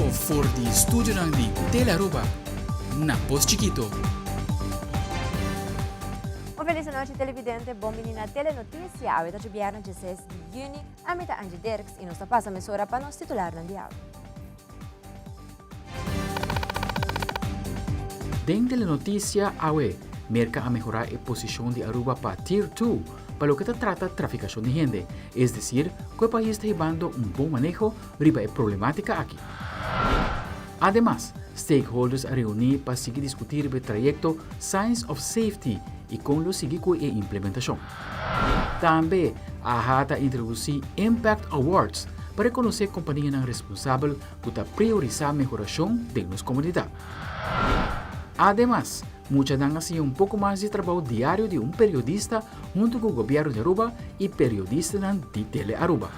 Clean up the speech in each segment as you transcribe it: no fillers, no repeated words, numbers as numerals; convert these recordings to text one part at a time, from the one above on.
bibo for di studionan di Tele Aruba na Pos Chikito. Un feliz nochi, televidente, bon bini na Telenoticia. Awe ta djobièrnè 16 di juni. Ami ta Angie Dirks i nos ta pasa mesora pa nos titularnan di awe. Den Telenoticia awe, Merca a mehora e posicion di Aruba pa Tier 2 pa loke ta trata traficacion di hende, es decir cu e pais ta hibando un bon maneho riba e problematica aki. Ademas, stakeholders a reuni pa sigui discuti riba e trayecto Signs of Safety y con lo sigui cu e implementacion. Tambe, AHA ta introduci Impact Awards pa reconoce companianan responsabel ku ta priorisá mehorashon den nos komunidat. Ademas, muchanan a siña un poko mas di trabou diario di un periodista huntu ku Gobièrnu di Aruba i periodistanan di Tele Aruba.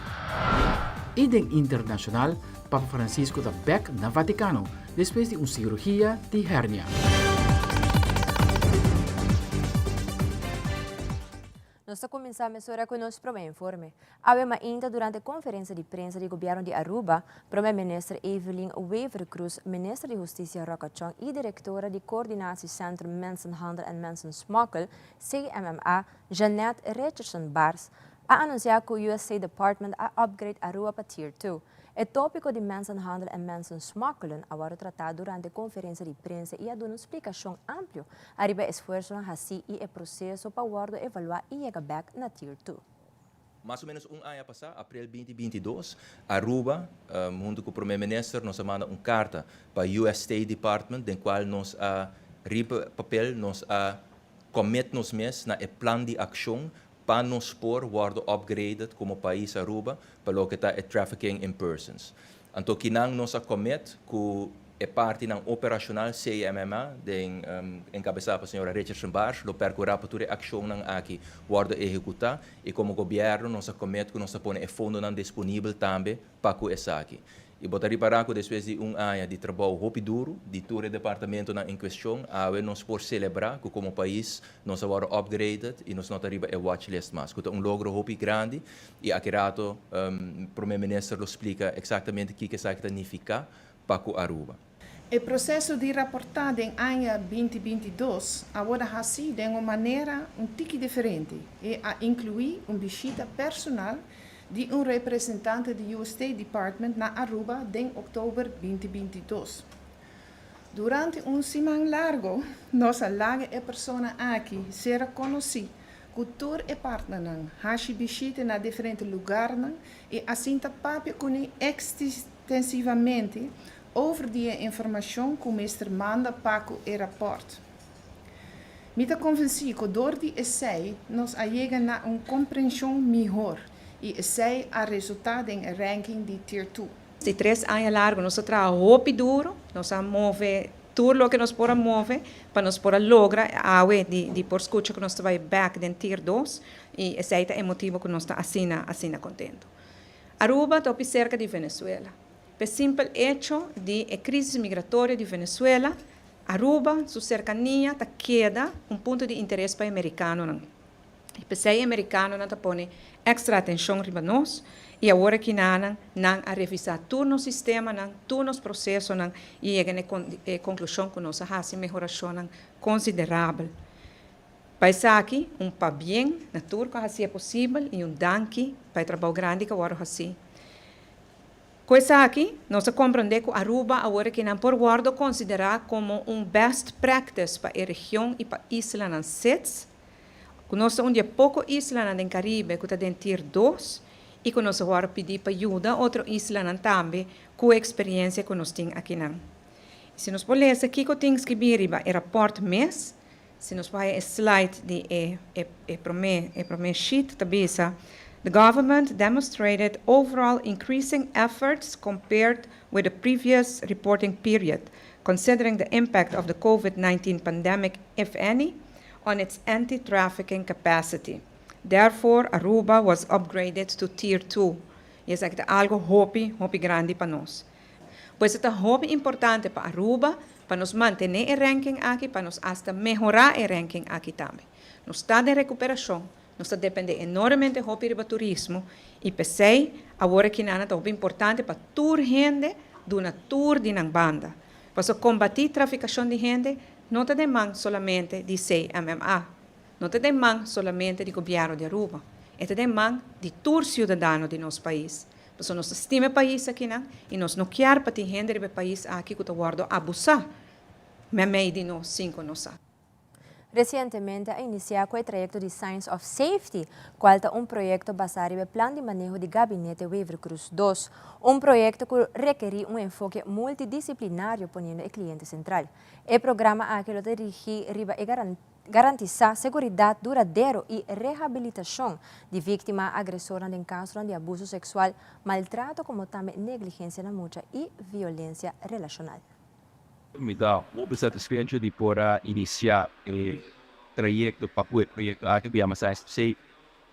I den internashonal, Papa Francisco ta bèk na Vatikano despues di un sirugia di hernia. Nos ta cuminsa mesora cu nos prome informe. Awe mainta durante conferencia di prensa di Gobierno di Aruba, Prome Minister Evelyn Wever-Croes, Minister di Husticia Rocca Chong y Directora di Coördinatiecentrum Mensenhandel en Mensensmokkel, CMMA, Jeanette Richardson-Baars, a anuncia cu US State Department a upgrade Aruba pa Tier 2. E topico di mensenhandel en mensensmokkelen a wordo trata durante conferencia di prensa y a duna un splicacion amplio ariba e esfuerzonan haci y e proceso pa wordo evalua y yega bek na Tier 2. Mas o menos un aña pasá, aprel 2022, Aruba, huntu ku Prome Minister, nos a manda un karta pa US State Department den kual nos a riba papel nos a commit nos mes na e plan di akshon pa nos por wòrdu upgraded komo pais Aruba pa loke ta e trafficking in persons. Anto kinan nos a commit ku e partinan operashonal CMMA den enkabesá pa señora Richardson Baars lo perkurá pa tur e akshonnan aki wòrdu ehekutá i komo gobièrnu nos a commit ku nos ta pone e fondonan disponibel tambe pa ku esaki. I bo ta ripará ku despues di un aña di trabou hopi duru di tur e departamentonan en kuestion, awe nos por selebrá ku komo pais nos a wòrdu upgraded i nos no ta riba e watch list mas, ku ta un logro hopi grandi i aki rato Prome Minister lo splika eksaktamente kiko esaki ta nifiká pa ku Aruba. E proseso di raportá den aña 2022 a wòrdu hasí den un manera un tiki diferente i a inkluí un bishita personal di un representante di US State Department na Aruba den oktober 2022. Durante un siman largo nos a laga e persona aki sera konosí ku tur e partnernan, hashi bishita na diferente lugarnan i asin ta papia kuné ekstensivamente over di e informashon ku mester manda pa ku e rapòrt. Mi ta konvensí ku dor di esei nos a yega na un komprenshon mihor i esei a resultá den e ranking di Tier 2. Di 3 aña largo nos a traha hopi duro, nos a move tur loke nos por a move pa nos por a logra awe di por scucha cu nos ta bay back den Tier 2 y esey ta e motibo cu nos ta asina, asina contento. Aruba ta hopi cerca di Venezuela. Pe simpel hecho di e crisis migratorio di Venezuela, Aruba, su cercania ta keda un punto di interes pa Americanonan. Y pesey Americanonan ta pone extra atencion riba nos y awor aki nan a revisa tur nos sistemanan, tur nos procesonan y yega na e conclusion cu nos a haci mehoracionnan considerabel. Pa esaki, un pabien na tur cu a haci posibel y un danki pa e trabou grandi cu a wordo haci. Cu esaki, nos a comprende cu Aruba awor aki nan por wordo considera como un best practice pa e region y pa islanan SIDS, cu nos ta un di e poco islanan den Caribe cu ta den Tier 2 y cu nos a wordo pidi pa yuda otro islanan tambe cu experiencia cu nos tin aki nan. Si nos por lesa kico tin scribi riba e rapport mes, si nos bay e slide di e prome sheet, ta bisa: "The government demonstrated overall increasing efforts compared with the previous reporting period, considering the impact of the COVID-19 pandemic, if any, on its anti-trafficking capacity. Therefore, Aruba was upgraded to Tier 2." Y esaki ta algo hopi, hopi grandi pa nos. Pues ta hopi importante pa Aruba, pa nos mantene e ranking aki, pa nos hasta mehora e ranking aki tambe. Nos ta den recuperacion, nos ta depende enormemente hopi riba turismo y pesey, awor aki nan ta hopi importante pa tur hende. duna tur di nan banda. Paso kombatí trafikashon di hende no ta den man solamente di CMMA, no ta den man solamente di gobièrnu di Aruba, e ta den man di tur siudadano di nos pais. Paso nos ta stima e pais akinan i nos no kier pa tin hende riba e pais aki ku ta wòrdu abusá meimei di nos sin ku nos sa. Resientemente a inisiá ku e trayekto di Signs of Safety, kual ta un proyekto basá riba e plan di maneho di Gabinete Wever-Croes dos. Un proyekto ku rekerí un enfoke multidisiplinario poniendo e kliente sentral. E programa aki lo ta dirigí riba e garantisá seguridat duradero i rehabilitashon di víktima agresornan den kasonan di abuso seksual, maltrato komo tambe negligensia na mucha i violensia relashonal. Mi ta hopi satisfecho di por a inicia e trayecto pa cu e proyecto aki cu yama Science of Safety.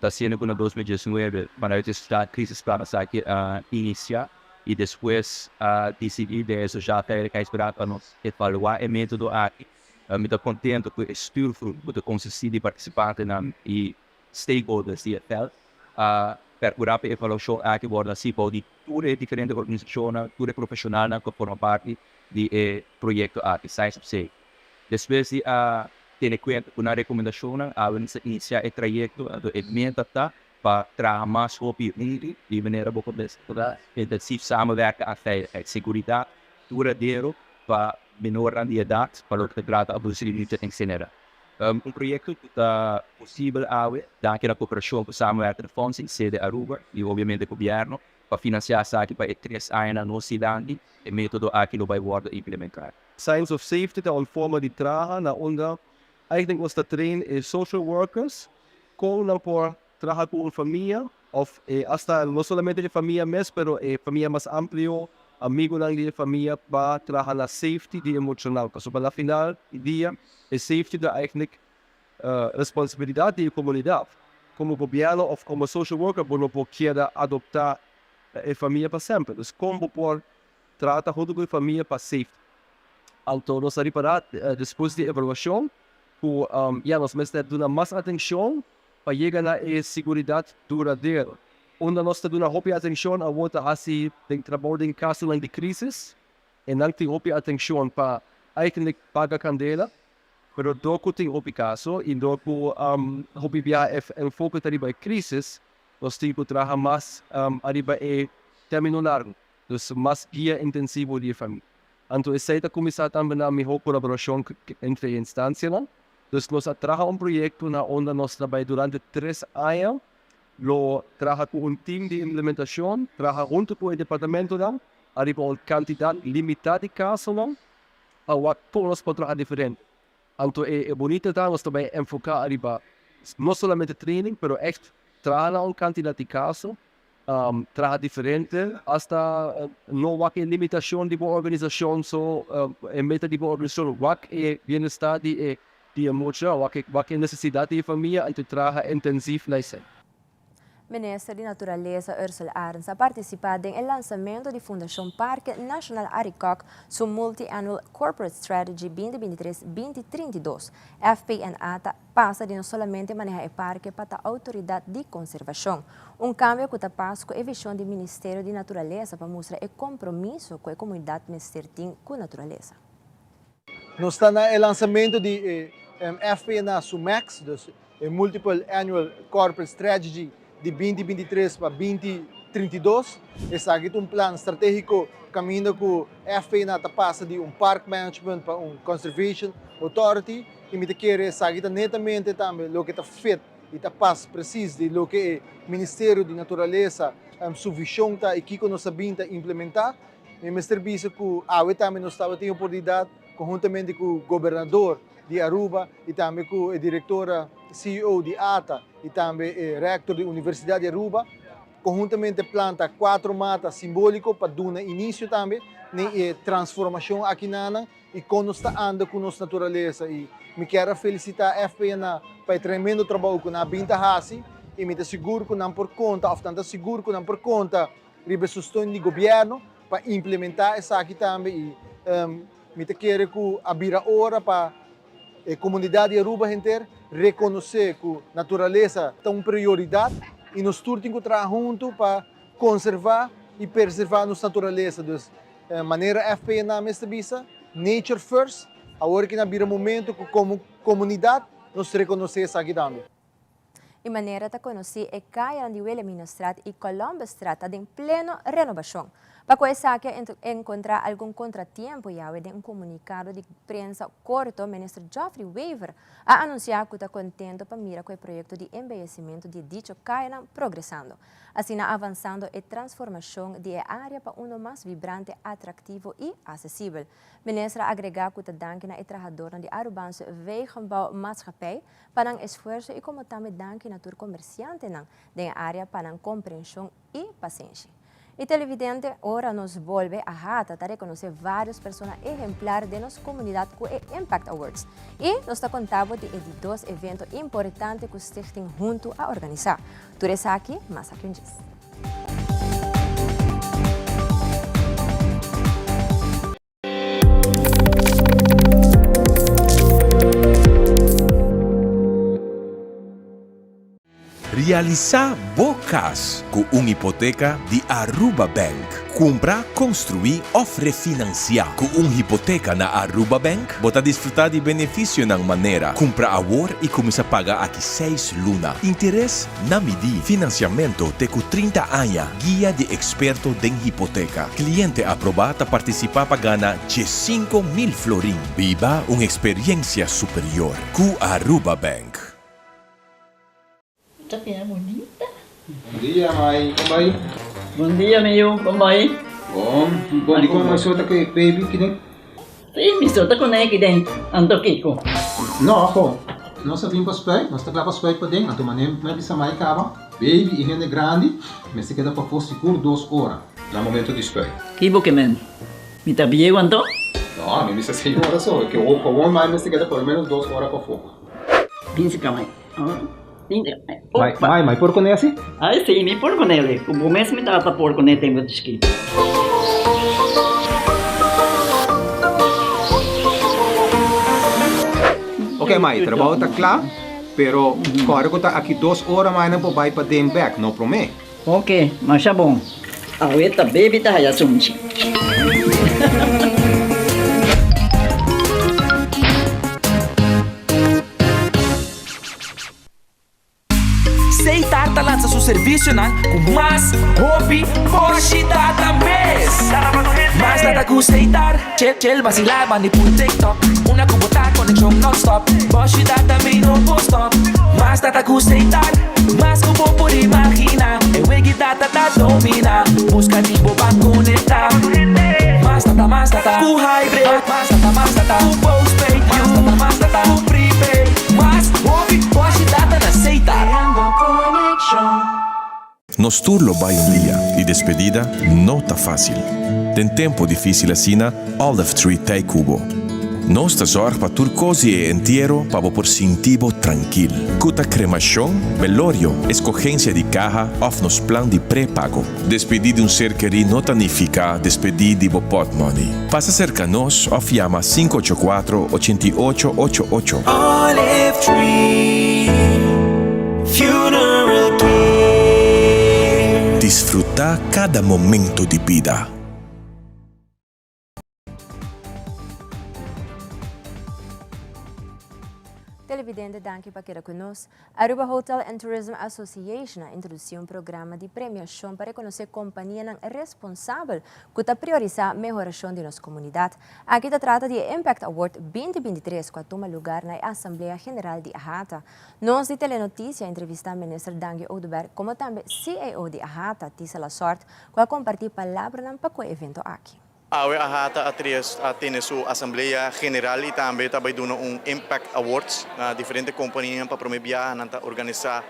Ta haciendo cu na 2019 vanuit e Sociaal Crisisplan esaki a inicia y despues a dicidi den e Sociaal Veiligheidsberaad pa nos evalua e metodo aki. Mi ta contento cu e stuurgroep cu ta consisti di participantenan y stakeholders di e veld a percura pa e evaluacion aki wordo haci bou di tur e diferente organisacionnan, tur e profesionalnan cu a forma parti di e proyecto aki, Science of Safety. Despues di a tene cuenta cu nan recomendacionnan, awe nos a inicia e trayecto, anto e meta ta pa traha mas hopi hunto, di manera bo por mester intensief samenwerken aan veiligheid, seguridad duradero pa menornan di edad, pa loke ta trata abuso di mucha en general. Un proyecto cu ta posibel awe danki na cooperacion cu Samenwerkende Fondsen, Sede Aruba y obviamente Gobierno pa financia esaki pa e tres añanan nos dilanti e metodo aki lo bay wordo implementa. Signs of Safety ta un forma di traha na unda eigenlijk nos ta train e social workers con nan por traha cu un famia of hasta no solamente e famia mes pero e famia mas amplio, amigonan di e famia pa traha na safety di emocional pasobra na final di dia e safety ta eigenlijk responsabilidad di e comunidad. Como gobierno of como social worker bo no por keda adopta e famia pa semper, dus con bo por trata hunto cu e famia pa safety. Anto nos a ripara despues di evaluacion cu ya nos mester duna mas atencion pa yega na e siguridat duradero. Unda nos ta duna hopi atencion awor ta haci den trabou den casonan di crisis. E nan tin hopi atencion pa eigenlijk paga candela, pero dor cu tin hopi caso y dor cu hopi biaha e enfoke ta riba e crisis, nos tin cu traha mas ariba e termino largo, dus mas guia intensivo di e famia. Anto esei ta kuminsá tambe na mihó kolaborashon entre e instansianan. Dus nos a traha un proyekto na unda nos ta bai durante tres aña lo traha ku un tim di implementashon, traha huntu ku e departamentonan ariba un kantidat limitá di kasonan pa wak kon nos por traha diferente. Anto e bunita ta nos ta bai enfoká ariba no solamente training pero ègt traha na un kantidat di kaso Traha diferente, hasta no wak e limitacion di bo organisacion so, e meta di bo organisacion, wak e bienestar di e di e mucha, wak e wak e necesidad di e famia anto traha intensief na esey. Minister di Naturalesa Ursell Arends a participa den e lansamento di Fundacion Parke Nacional Arikok su Multi-Annual Corporate Strategy 2023, 2032. FPNA ta pasa di no solamente maneha e parke pa ta outoridat di konservashon. Un kambio ku ta pas ku e vishon di Ministerio di Naturalesa pa mustra e kompromiso ku e komunidat mester tin ku naturalesa. Nos ta na e lansamento di e FPNA su max, dus e Multiple Annual Corporate Strategy di 2023 pa 2032. Esaki ta un plan strategico caminda cu FPNA ta pasa di un park management pa un conservation authority y mi ta kere esaki ta netamente tambe loke ta fit y ta pas precies di loke e Ministerio di Naturalesa su vision ta y kico nos a bin ta implementa. Mi mester bisa cu awe tambe nos tabatin oportunidad conhuntamente cu Gobernador di Aruba y tambe cu e directora CEO di ata y tambe e rector di Universidad di Aruba conhuntamente planta cuatro mata simbolico pa duna inicio tambe na e transformacion aki nanan y con nos ta anda cu nos naturalesa y mi kier a felicita FPNA pa e tremendo trabou cu nan a bin ta haci y mi ta sigur cu nan por conta of nan ta sigur cu nan por conta riba e sosten di gobierno pa implementa esaki tambe y Mi ta kere ku a bira ora pa e komunidat di Aruba henter rekonosé ku naturalesa ta un prioridat i nos tur tin ku traha huntu pa konservá i preservá nos naturalesa. Dus, Manera FPNA mes ta bisa, Nature first, awor ki na bira momento ku komo komunidat nos rekonosé esaki tambe. E manera ta konosí e kayanan di Wilhelminastraat i Columbusstraat ta den pleno renobashon. Pa ku esaki a enkontrá algun kontratiempo yawe den un komunikado di prensa korto Minister Geoffrey Wever a anunsiá ku ta kontento pa mira ku e proyekto di embeyesimentu di e dicho kayanan progresando. Asina avansando e transformashon di e área pa uno mas vibrante, atraktivo i asesibel. Minister a agregá ku ta danki na e trahadornan di Arubaanse Wegenbouw Maatschappij pa nan esfuerso i komo tambe danki na tur komersiantenan den e área pa nan komprenshon i pasenshi. E televidente ora nos bolbe a hata ta rekonosé vários persona ehemplar den nos komunidat ku e Impact Awards. I nos ta konta bo di e di dos evento importante ku Stichting Huntu a organisá. Tur esaki mas aki un djis. Realisá bo kas ku un hipoteka di Aruba Bank. Kumpra, konstruí òf refinansiá. Ku un hipoteka na Aruba Bank, bo ta disfrutá di benefisionan manera, kumpra awor i kuminsá paga aki seis luna, interes na midí, finansiamentu te ku 30 aña, guia di eksperto den hipoteka. Kliente aprobá ta partisipá pa gana 15,000 florin. Biba un eksperiensia superior ku Aruba Bank. Ta bira bunita. Bon dia mai, kon bai? Bon dia mi yu, kon bai? Bon, bon di kon mai so ta ku e baby kiden? Si, mi so ta ku ne kiden, anto kiko? No, ho, nos a bin pa spuit, nos ta kla pa spuit paden, anto mane mi a bisa mai kaba, baby i hende grandi mester keda pafó sigur dos ora na momento di spuit. Ki bo ke men? Mi ta bieu anto? No, mi bisa señora so, ke awor mai mester keda por lo menos dos ora pafó. Bin si ka mai. Mai, mai, mai por kuné asi? Ai si, mi por kuné. Ku bo mes mi tata por kuné tempu di chikito. Ok mai, trabou ta kla, pero kòrda ku ta aki dos ora mai nan por bai paden bèk, no promé. Ok, masha bon. Awe ta baby ta haya sunchi. Setar ta lansa su servicionan cu mas hopi boshi data mes. Mas data cu Setar, chill chill vacila bandi pur TikTok. Una cu bo ta conexion non stop, boshi data mi no por stop. Mas data cu Setar, mas cu bo por imagina. E wegi data ta domina, busca di bo ban conecta. Mas data, mas data cu hybrid, mas data, mas data cu postpaid, mas data, mas data cu prepaid. Mas hopi boshi data na Setar. Nos tur lo bai un dia y despedida no ta facil. Den tempo dificil asina, Olive Tree t'ey cu bo. Nos ta zorg pa tur cos di e entiero pa bo por sinti bo trankil. Cu ta cremacion, belorio, escogencia di caha of nos plan di prepago. Despedi di un ser kerí no ta nifica despedi di bo potmoney. Pasa cerca nos of yama 584 88 88. Olive Tree Funeral Care. Disfruta cada momento di bida. Televidente danki pa keda cu nos. Aruba Hotel and Tourism Association a introduci un programa di premiacion pa reconoce companianan responsabel cu ta priorisa mehoracion di nos comunidad. Aki ta trata di e Impact Award 2023 cu a tuma lugar na e Asamblea General di AHATA. Nos di Telenoticia a entrevista Minister Dangui Oduber como tambe CEO di AHATA, Tisa Lasort, cu a comparti palabranan pa cu e evento aki. Awe AHATA a tres a tene su asamblea general y tambe ta bay duna un Impact Awards na diferente companianan pa prome biaha nan ta organisa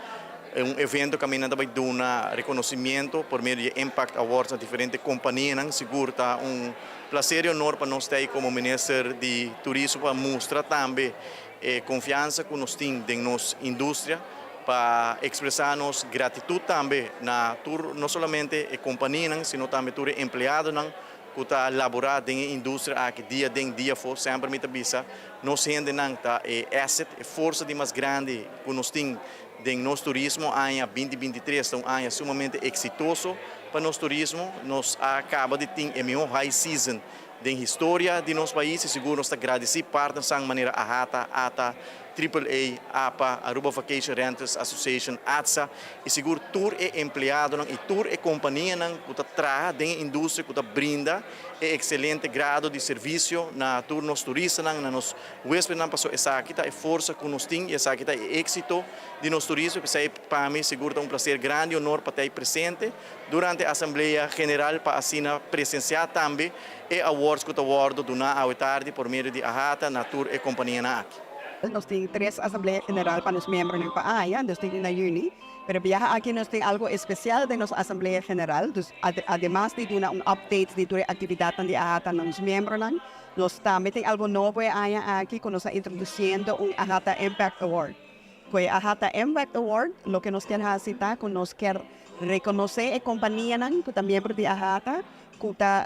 un evento caminda nan ta bay duna reconocimiento por medio di e Impact Awards na diferente companianan. Sigur ta un placer y honor pa nos ta ey como Minister di Turismo pa mustra tambe e confiansa cu nos tin den nos industria pa expresa nos gratitud tambe na tur no solamente e companianan sino tambe tur e empleadonan cu ta labora den e industria aki dia den dia afo. Semper mi ta bisa nos hendenan ta e asset, e forsa di mas grandi cu nos tin den nos turismo. Aña 2023 ta un aña sumamente exitoso. pa nos turismo. Nos a caba di tin e miho high season den historia di nos pais y sigur nos ta gradici partnersnan manera AHATA, ATA, Triple A, APA, Aruba Vacation Rentals Association, ATSA, y sigur tur e empleadonan y tur e companianan cu ta traha den e industria cu ta brinda e excelente grado di servicio na tur nos turistanan, na nos huespednan, pasobra esaki ta e forsa cu nos tin y esaki ta e exito di nos turismo. P'esey pa mi sigur ta un placer grandi y honor pa ta ey presente durante Asamblea General pa asina presencia tambe e awards cu ta wordo duna awe tardi por medio di AHATA na tur e companianan aki. Nos tin tres Asamblea General pa nos miembronan pa aña, nos tin un na juni, pero biaha aki nos tin algo especial den nos Asamblea General, dus ademas di duna un update di tur e actividadnan di AHATA na nos miembronan, nos tambe tin algo nobo e aña aki cu nos ta introduciendo un AHATA Impact Award. Cu e AHATA Impact Award loke nos kier haci ta cu nos kier reconoce e companianan cu ta miembro di AHATA cu ta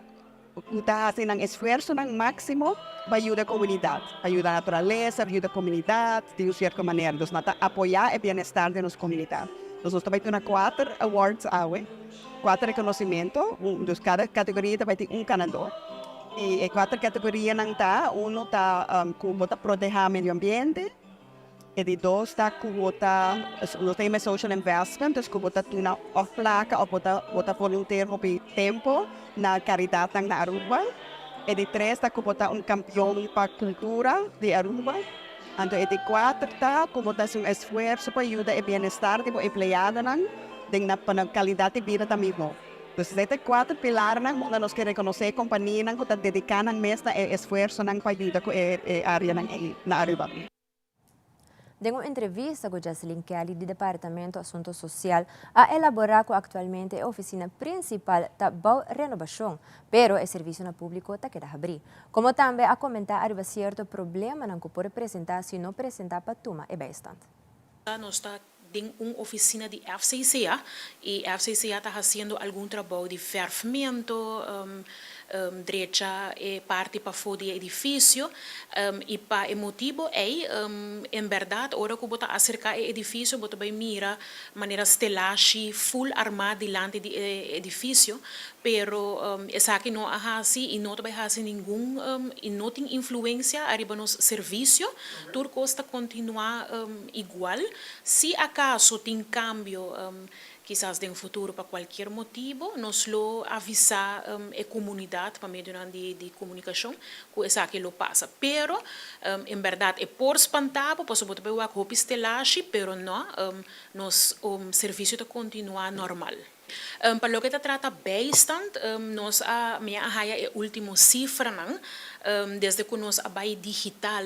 cu ta haci nan esfuerzonan maximo pa yuda comunidad, pa yuda naturaleza, pa yuda comunidad di un cierto manera. Dus nan ta apoya e bienestar di nos comunidad. Dus nos ta bay duna cuater awards awe, cuater reconocimento, dus cada categoria ta bay tin un ganador. Y e cuater categorianan ta, uno ta cu bo ta proteha medio ambiente, E di dos ta ku bo ta, nos ta yama social investment, dus ku bo ta duna òf plaka òf bo ta bo ta volunteer hopi tempu na karidatnan na Aruba. E di tres ta ku bo ta un kampion pa kultura di Aruba. Anto e di kuater ta ku bo ta hasi un esfuerso pa yuda e bienestar di bo empleadonan den nan pa nan kalidat di bida ta mihó. Dus esei ta e kuater pilarnan unda nos ke rekonosé e kompanianan ku ta dediká nan mes na e esfuersonan pa yuda ku e áreanan ei na Aruba. Den un entrevista ku Jesselyn Kelly di Departamento Asunto Sosial a elaborá ku aktualmente e ofisina prinsipal ta bou renobashon, pero e servisio na públiko ta keda habrí. Komo tambe a komentá ariba sierto problemanan ku por presentá si no presentá pa tuma e bijstand. Nos ta den un oficina di FCCA y FCCA ta haciendo algun trabou di verfmento, drecha e parti pafó di e edificio y pa e motibo ey en berdad ora cu bo ta acerca e edificio bo ta bay mira manera stelashi full arma dilanti di e edificio pero esaki no a haci y no ta bay haci ningun y no tin influencia ariba nos servicio. Tur kos ta kontinuá igual. Si akaso tin kambio, kisas den futuro pa kualkier motibu, nos lo avisá e komunidat pa medionan di komunikashon ku esaki lo pasa. Pero, en bèrdat e por spantá bo pasobra bo ta bai wak hopi stelashi, pero nò, nos servisio ta kontinuá normal. Pa loke ta trata bijstand, nos a, mi a haya e ultimo cifranan, desde cu nos a bay digital,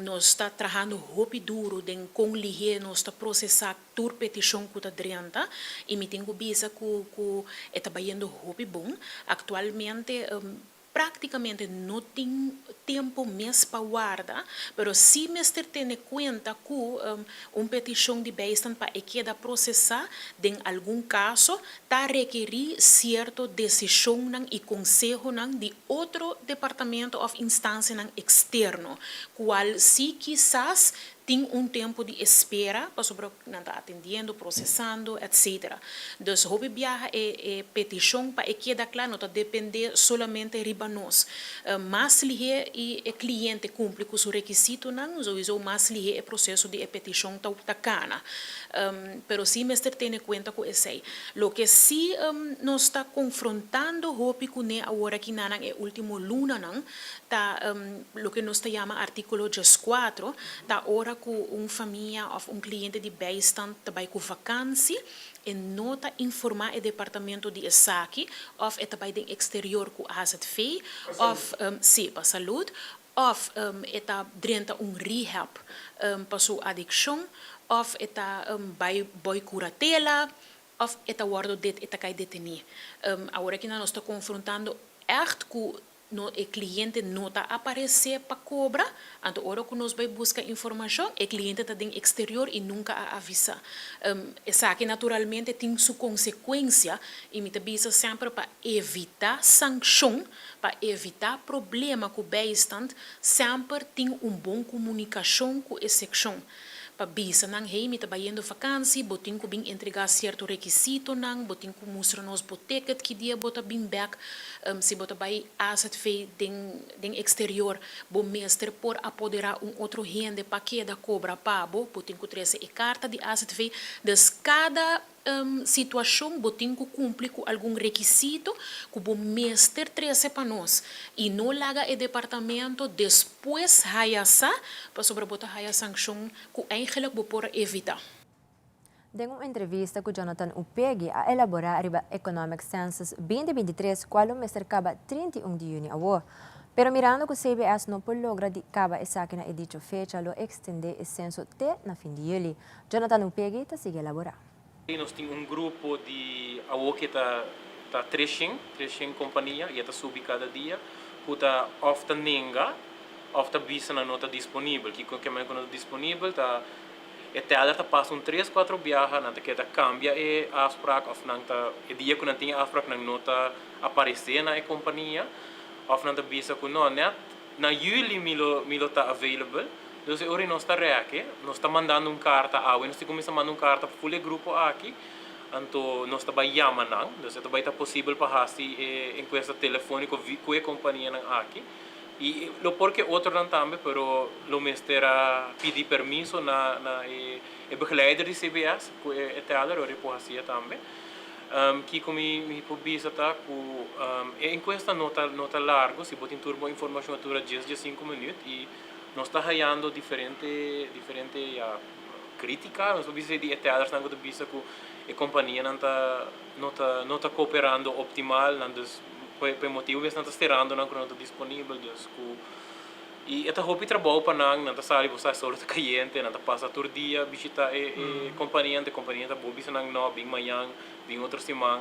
nos ta trahando hopi duro den con lihe nos ta procesa tur peticion cu ta drenta y mi tin cu bisa cu cu e ta bayendo hopi bon. Actualmente Práktikamente no tin tempu mes pa warda, pero sí mester tene kuenta ku un petishon di bijstand pa e keda prosesá den algun kaso ta rekerí sierto desishonnan i konsehonan di otro departamento òf instansianan eksterno, kual sí kisas tin un tempu di espera pasobra nan ta atendiendo, procesando, etc. Dus hopi biaha e e peticion pa e keda cla no ta depende solamente riba nos. Mas lihe y e cliente cumpli cu su requisitonan, souiso mas lihe e proceso di e peticion ta ta cana. Pero si mester tene cuenta cu esey. Loke si nos ta confrontando hopi cune awor aki nanan e ultimo lunanan ta loke nos ta yama artíkulo dieskuatro, ta ora ku un famia òf un kliente di bijstand ta bai ku vakansi, e no ta informá e departamento di esaki òf e ta bai den eksterior ku AZV òf, sí, pa salud, òf e ta drenta un rehab pa su adikshon òf e ta bai boi kuratela òf e ta wòrdu det e ta kai detení. Awor aki nan nos ta konfrontando ègt ku No, e cliente no ta aparece pa cobra, anto ora cu nos bay busca informacion, e cliente ta den exterior y nunca a avisa. Esaki naturalmente tin su consecuencia y mi ta bisa semper pa evita sancion, pa evita problema cu bijstand, semper tin un bon comunicacion cu e seccion. pa bisa nan, hey, mi ta bayendo vakantie, bo tin ku bin entregá sierto rekisitonan, bo tin ku mustra nos bo ticket ki dia bo ta bin bèk, si bo ta bai AZV den den eksterior, bo mester por apoderá un otro hende pa keda kobra pa bo, bo tin ku trese e karta di AZV. Dus kada situashon bo tin ku kumpli ku algun rekisito ku bo mester trese pa nos i no laga e departamento despues haya sa pasobra bo ta haya sankshon ku eigenlijk bo por a evitá. Den un entrevista ku Jonathan Upegui a elaborá riba Economic Census 2023 kual lo mester kaba 31 di yüni awor. Pero mirando ku CBS no por logra di kaba esaki na e dicho fecha lo ekstendé e senso te na fin di yüli. Jonathan Upegui ta sigui elaborá. Nos tin un grupo di awo ke ta ta 300, 300 kompania i e ta subi kada dia ku ta òf ta nenga òf ta bisa nan no ta disponibel. Kiko ke men ku no ta disponibel ta e teller ta pasa un tres kuatro biaha nan ta keda kambia e afsprak òf nan ta e dia ku nan tin e afsprak nan no ta aparesé na e kompania òf nan ta bisa ku no nèt Na juli mi lo mi lo ta available. Dus e ora nos ta rèke, nos ta mandando un karta awe, nos tin kuminsá manda un karta pa ful e grupo aki, anto nos ta bai yama nan. Dus e ta bai ta posibel pa hasi e enkuesta telefóniko vi ku e kompanianan aki. I lo por ke otronan tambe, pero lo mester a pidi permiso na na e e begeleider di CBS ku e teller, ora e por hasié tambe. Kiko mi mi por bisa ta ku e enkuesta no ta no ta largu, si bo tin tur bo informashon a dura dies 15 minüt i nos ta hayando diferente diferente ya krítika, nos por bisa di e tellersnan ku ta bisa ku e kompanianan ta no ta no ta kooperando optimal, nan dus pa e motibu mes nan ta sterando nan ku nan no ta disponibel dus ku I e ta hopi trabou pa nan, nan ta sali bo sa e solo ta kayente, nan ta pasa tur dia bishita e e kompania, anto e kompania ta bo bisa nan no, bin mañan, bin otro siman.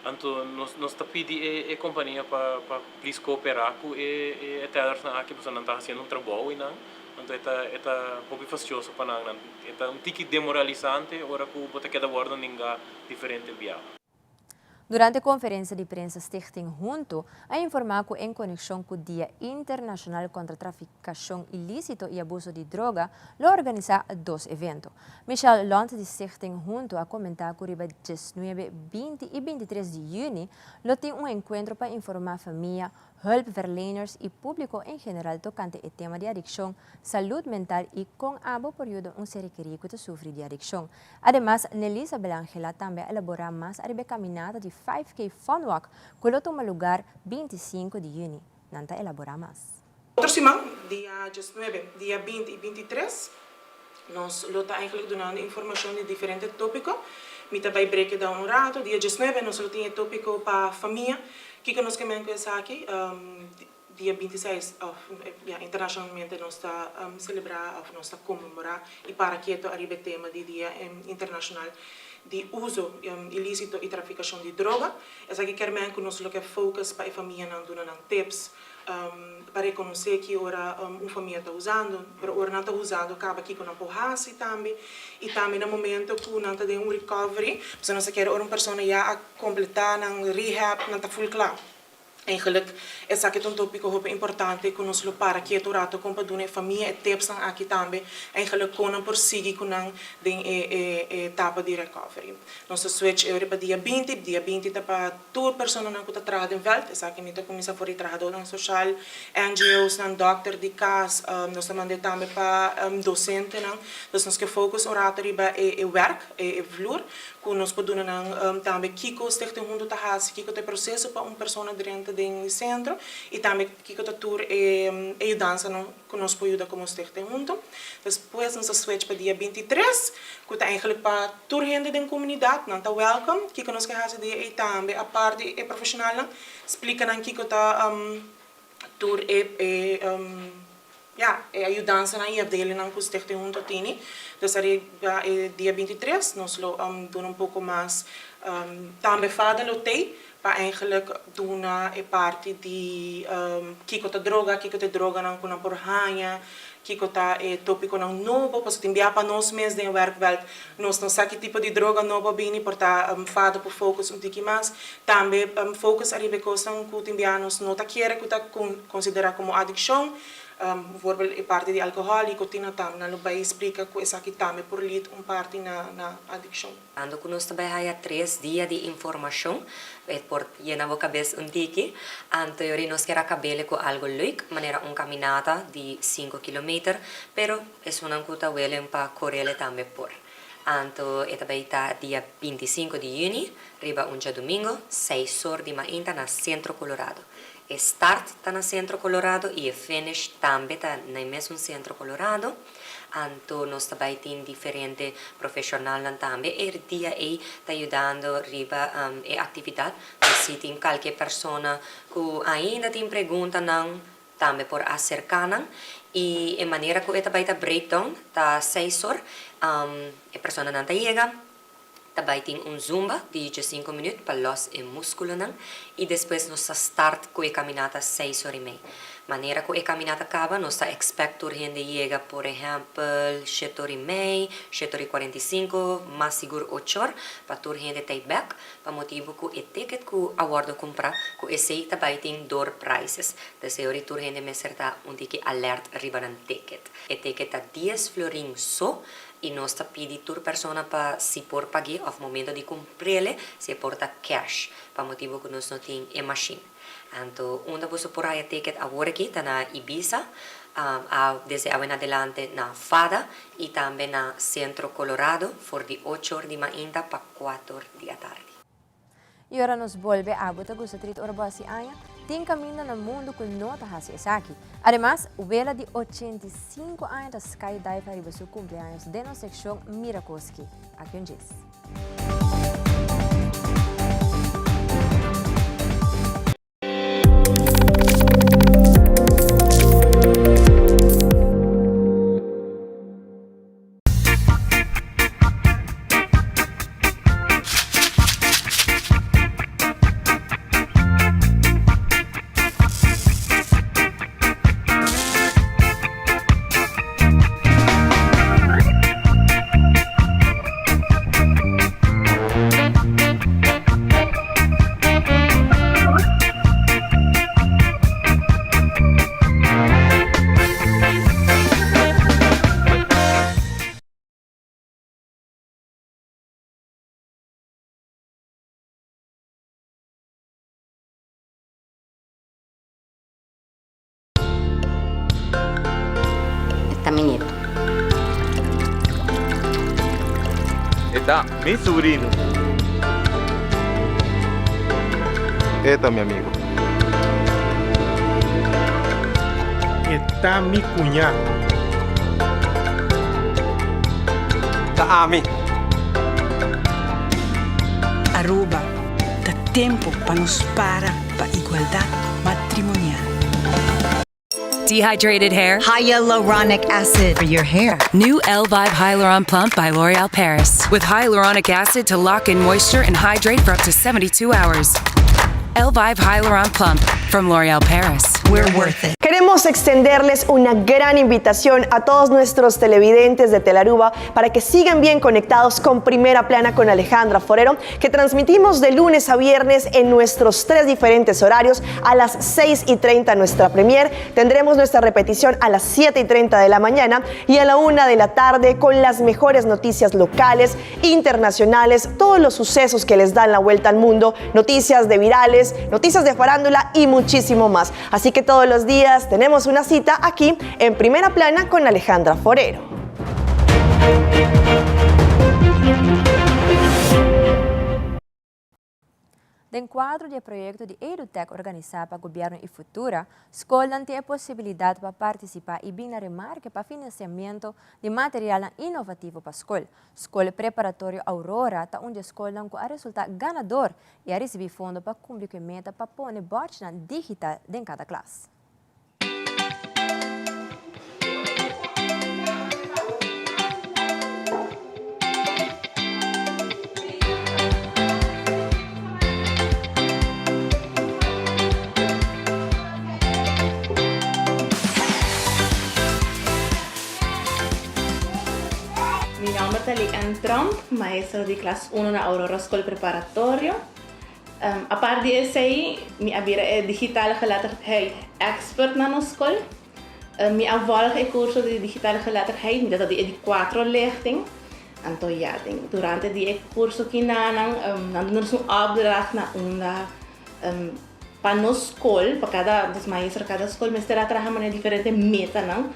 Anto nos nos ta pidi e e kompania pa pa plis kooperá ku e e tellersnan aki pasobra nan ta hasiendo un trabou einan, anto e ta e ta hopi fastioso pa nan, nan e ta un tiki demoralisante ora ku bo ta keda wòrdu ninga diferente biaha. Durante konferensia di prensa Stichting Hunto a informá ku en konekshon ku Dia Internashonal kontra Trafikashon Ilísito i Abuso di Droga lo organisá dos evento. Michelle Lont di Stichting Hunto a komentá ku riba 19, 20 i 23 di yüni lo tin un enkuentro pa informá famia, hulpverleners y publico en general tocante e tema di adiccion, salud mental y con abo por yuda un ser kerí cu ta sufri di adiccion. Ademas, Nelisa Belangela tambe a elabora mas ariba e caminata di 5K Fun Walk cu lo tuma lugar 25 di juni. Nan ta elabora mas. Otro siman, dia 19, dia 20 y 23, nos lo ta eigenlijk dunando informacion di diferente topico. Mi ta bay break it down un rato. Dia 19 nos lo tin e topico pa famia. Kico nos ke men cu esaki? Dia 26 of ya internacionalmente nos ta celebra of nos ta conmemora y para keto ariba e tema di Dia Internacional di Uzo Ilicito y Traficacion di Droga. Esaki kier men cu nos lo ke focus pa e famianan duna nan tips pa rekonosé ki ora un famia ta usando, pero ora nan ta usando kaba kiko nan por hasi tambe i tambe na momento ku nan ta den un recovery, pasobra nos ta kere ora un persona ya a kompletá nan rehab nan ta full kla. Eigenlijk esaki ta un topiko hopi importante ku nos lo para ketu un rato kon pa duna e famia e tipsnan aki tambe eigenlijk kon nan por sigui ku nan den e e etapa di recovery. Nos ta switch e ora pa dia 20, dia 20 ta pa Tur personanan ku ta traha den vèlt, esaki mi ta kuminsá for di trahadónan soshal, NGOsnan, dòkter di kas, nos ta mand'é tambe pa dosentenan. Dus nos ke focus un rato riba e wèrk, e vloer, ku nos por duna nan tambe kiko Stichting Hunto ta hasi, kiko ta e proseso pa un persona drenta den e sentro i tambe kiko ta tur e yudansanan ku nos por yuda komo Stichting Hunto. Despues nos a switch pa dia 23, ku ta eigenlijk pa Tur hende den komunidat nan ta wèlkom. Kiko nos ke hasi dia ei tambe apart di e profeshonalnan, splika nan kiko ta tur e e ya e ayudansanan i afdelingan ku Stichting Hunto tini. Dus ariba e dia 23 nos lo duna un poko mas tambe fada lo tei pa eigenlijk duna e parti di kiko ta droga, kiko ta e droganan ku nan por haña, kiko ta e topikonan nobo, pasobra tin bia pa nos mes den werkveld nos no sa ki tipo di droga nobo a bini, por ta fada por focus un tiki mas. Tambe focus ariba e kosnan ku tin bia nos no ta kere ku ta konsidera komo adikshon. Bijvoorbeeld e parti di alcohol, nicotina tambe nan lo bay splica cu esaki tambe por lead un parti na na adiccion. Ando cu nos ta bay haya tres dia di informacion, e por yena bo cabes un tiki, anto yori nos kier a cabele cu algo leuk, manera un caminata di cinco kilometer, pero esunnan cu ta welen pa corele tambe por. Anto e ta bay ta dia binticinco di juni, riba un djadomingo, seis or di mainta na Centro Colorado. E start ta na Centro Colorado y e finish tambe ta na e mesun Centro Colorado. Anto nos ta bay tin diferente profesionalnan tambe e dia ey ta yudando riba e actividad. Pues si tin calke persona cu ainda tin preguntanan tambe por acerca nan. Y e manera cu e ta bay ta breakdown ta seis or e personanan ta yega. Ta bai tin un zumba di diesinco minuut pa los e musculonan y despues nos ta start cu e caminata seis ora y mei. Manera cu e caminata caba nos ta expect tur hende yega por ehempel shete ora y mei, shete ora y cuarenta y cinco, mas sigur ocho or pa tur hende ta bek pa motibo cu e ticket cu a wordo cumpra cu esey ta bai tin door prizes. Des e ora tur hende mester ta un tiki alert riba nan ticket. E ticket ta dies florin so I nos ta pidi tur persona pa si por pag'é òf momento di kumpr'el si e por ta cash, pa motibu ku nos no tin e mashin. Anto unda boso por haya ticket awor aki ta na Ibiza, a desde awe en adelante na Fada i tambe na Centro Colorado for di ocho or di mainta pa kuater di atardi. I ora nos bolbe abo ta gusta trit ora bo hasi aña? Tin kaminda na mundu ku no ta hasi esaki. Ademas, wela di 85 aña ta skydive ariba su kumpleaños den nos sekshon Mira Koski. Aki un djis. E ta mi nieto. E ta mi subrino. E ta mi amigo. E ta mi cuña. Ta ami. Aruba, ta tempo pa nos para pa igualdad matrimonial. Dehydrated hair? Hyaluronic acid for your hair. New Elvive Hyaluron Plump by L'Oreal Paris. With hyaluronic acid to lock in moisture and hydrate for up to 72 hours. Elvive Hyaluron Plump from L'Oreal Paris. We're worth it. Queremos extenderles una gran invitación a todos nuestros televidentes de Telaruba para que sigan bien conectados con Primera Plana con Alejandra Forero, que transmitimos de lunes a viernes en nuestros tres diferentes horarios a las 6 y 30 nuestra premier. Tendremos nuestra repetición a las 7 y 30 de la mañana y a la 1 de la tarde con las mejores noticias locales, internacionales, todos los sucesos que les dan la vuelta al mundo, noticias de virales, noticias de farándula y muchísimo más. Así que todos los días tenemos una cita aquí en Primera Plana con Alejandra Forero. Den kuadro di e proyekto di EduTech organisá pa Gobièrnu i Futura, skolnan tin e posibilidat pa partisipá i bin na remarke pa finansiamentu di materialnan inovativo pa skol. Skol Preparatorio Aurora ta un di e skolnan ku a resultá ganador i a risibí fondo pa kumpli ku e meta pa pone bòrchinan digital den kada klas. Mi nomber ta Lianne Tromp, maestra di klas uno na Aurora Skol Preparatorio. Apart di esei, mi a bira e digitale geletterdheid expert na nos skol. Mi a volg e curso di digitale geletterdheid, mi ta di e di cuatro lichting. Anto ya, den durante di e curso kinanan, nan duna nos un opdracht na unda pa nos skol, pa kada, nos maestro kada skol mester a traha manera diferente metanan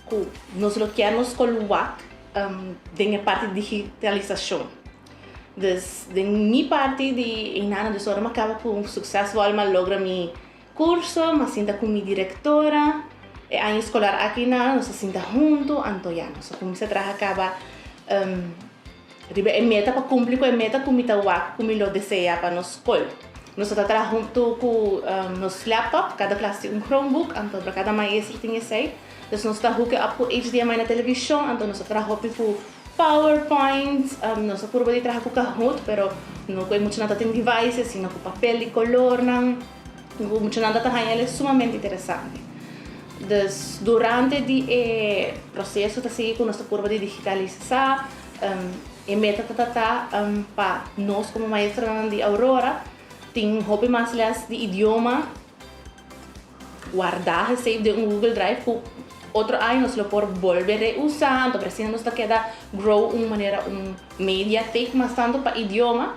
ku nos lo kier nos skol wak den e parti di digitalisashon. Dus den mi parti di einan, dus ora mi a kaba ku suksesvol mi a logra mi Curso, m'a sinta cu mi directora. E aña escolar aki na nos a sinta hunto, anto ya nos a cuminsa traha caba riba e meta pa cumpli cu e meta cu mi ta wak cu mi lo desea pa nos scol. Nos a ta traha hunto cu nos laptop, cada klas tin un Chromebook, anto pa cada maestro tin esey. Dus nos ta hook up cu HDMI na television, anto nos a traha hopi cu PowerPoint, nos a purba di traha cu Kahoot, pero no cu e muchanan ta tin devices, sino cu papel di colornan. Ku muchanan ta ta haña el sumamente interesante. Dus durante di e proseso ta sigui ku nos ta purba di digitalisá, e meta ta ta ta pa nos komo maestronan di Aurora tin hopi mas lès di idioma wardá, gesave den un Google Drive ku otro aña nos lo por bolbe reusá, anto por asina nos ta keda grow un manera un mediatek mas tantu pa idioma.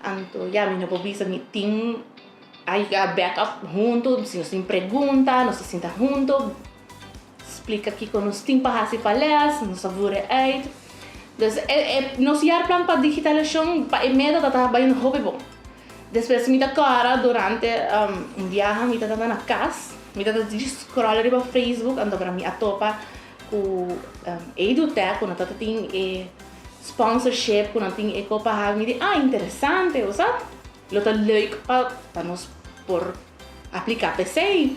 Anto ya mi no por bisa mi tin a back up hunto, si nos tin pregunta nos ta sinta hunto splika kiko nos tin pa hasi pa les, nos ta vure uit. Dus e nos jaarplan pa digitalisashon pa e meta ta ta bai hopi bon. Despues mi ta kòrda durante un biaha mi ta na kas, mi ta djis scroll riba Facebook anto mi a topa ku Edutech ku nan ta tin e Sponsorship ku nan tin e kopa habi mi di ah interesante bo sa lo ta leuk pa pa nos por apliká p'esei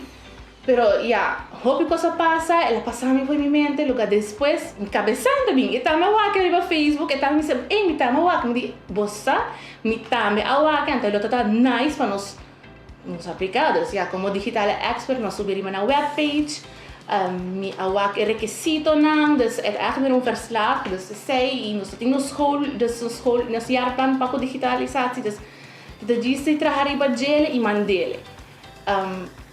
pero ya hopi kos a pasa el a pasa mi for mi mente luga despues mi kabesante a bin e tambe a wak riba facebook e tambe mi bisa ey mi tambe a wak mi di bo sa mi tambe a wak anto lo ta ta nice pa nos Nos apliká, dus ya komo digitale expert nos subi riba nan webpage, mi a wak e rekisitonan, dus e ta ègt bira un verslag, dus esei i nos ta tin nos school, dus nos school, nos jaarplan pa ku digitalisatie, dus ta ta djis di traha riba djele i mandele.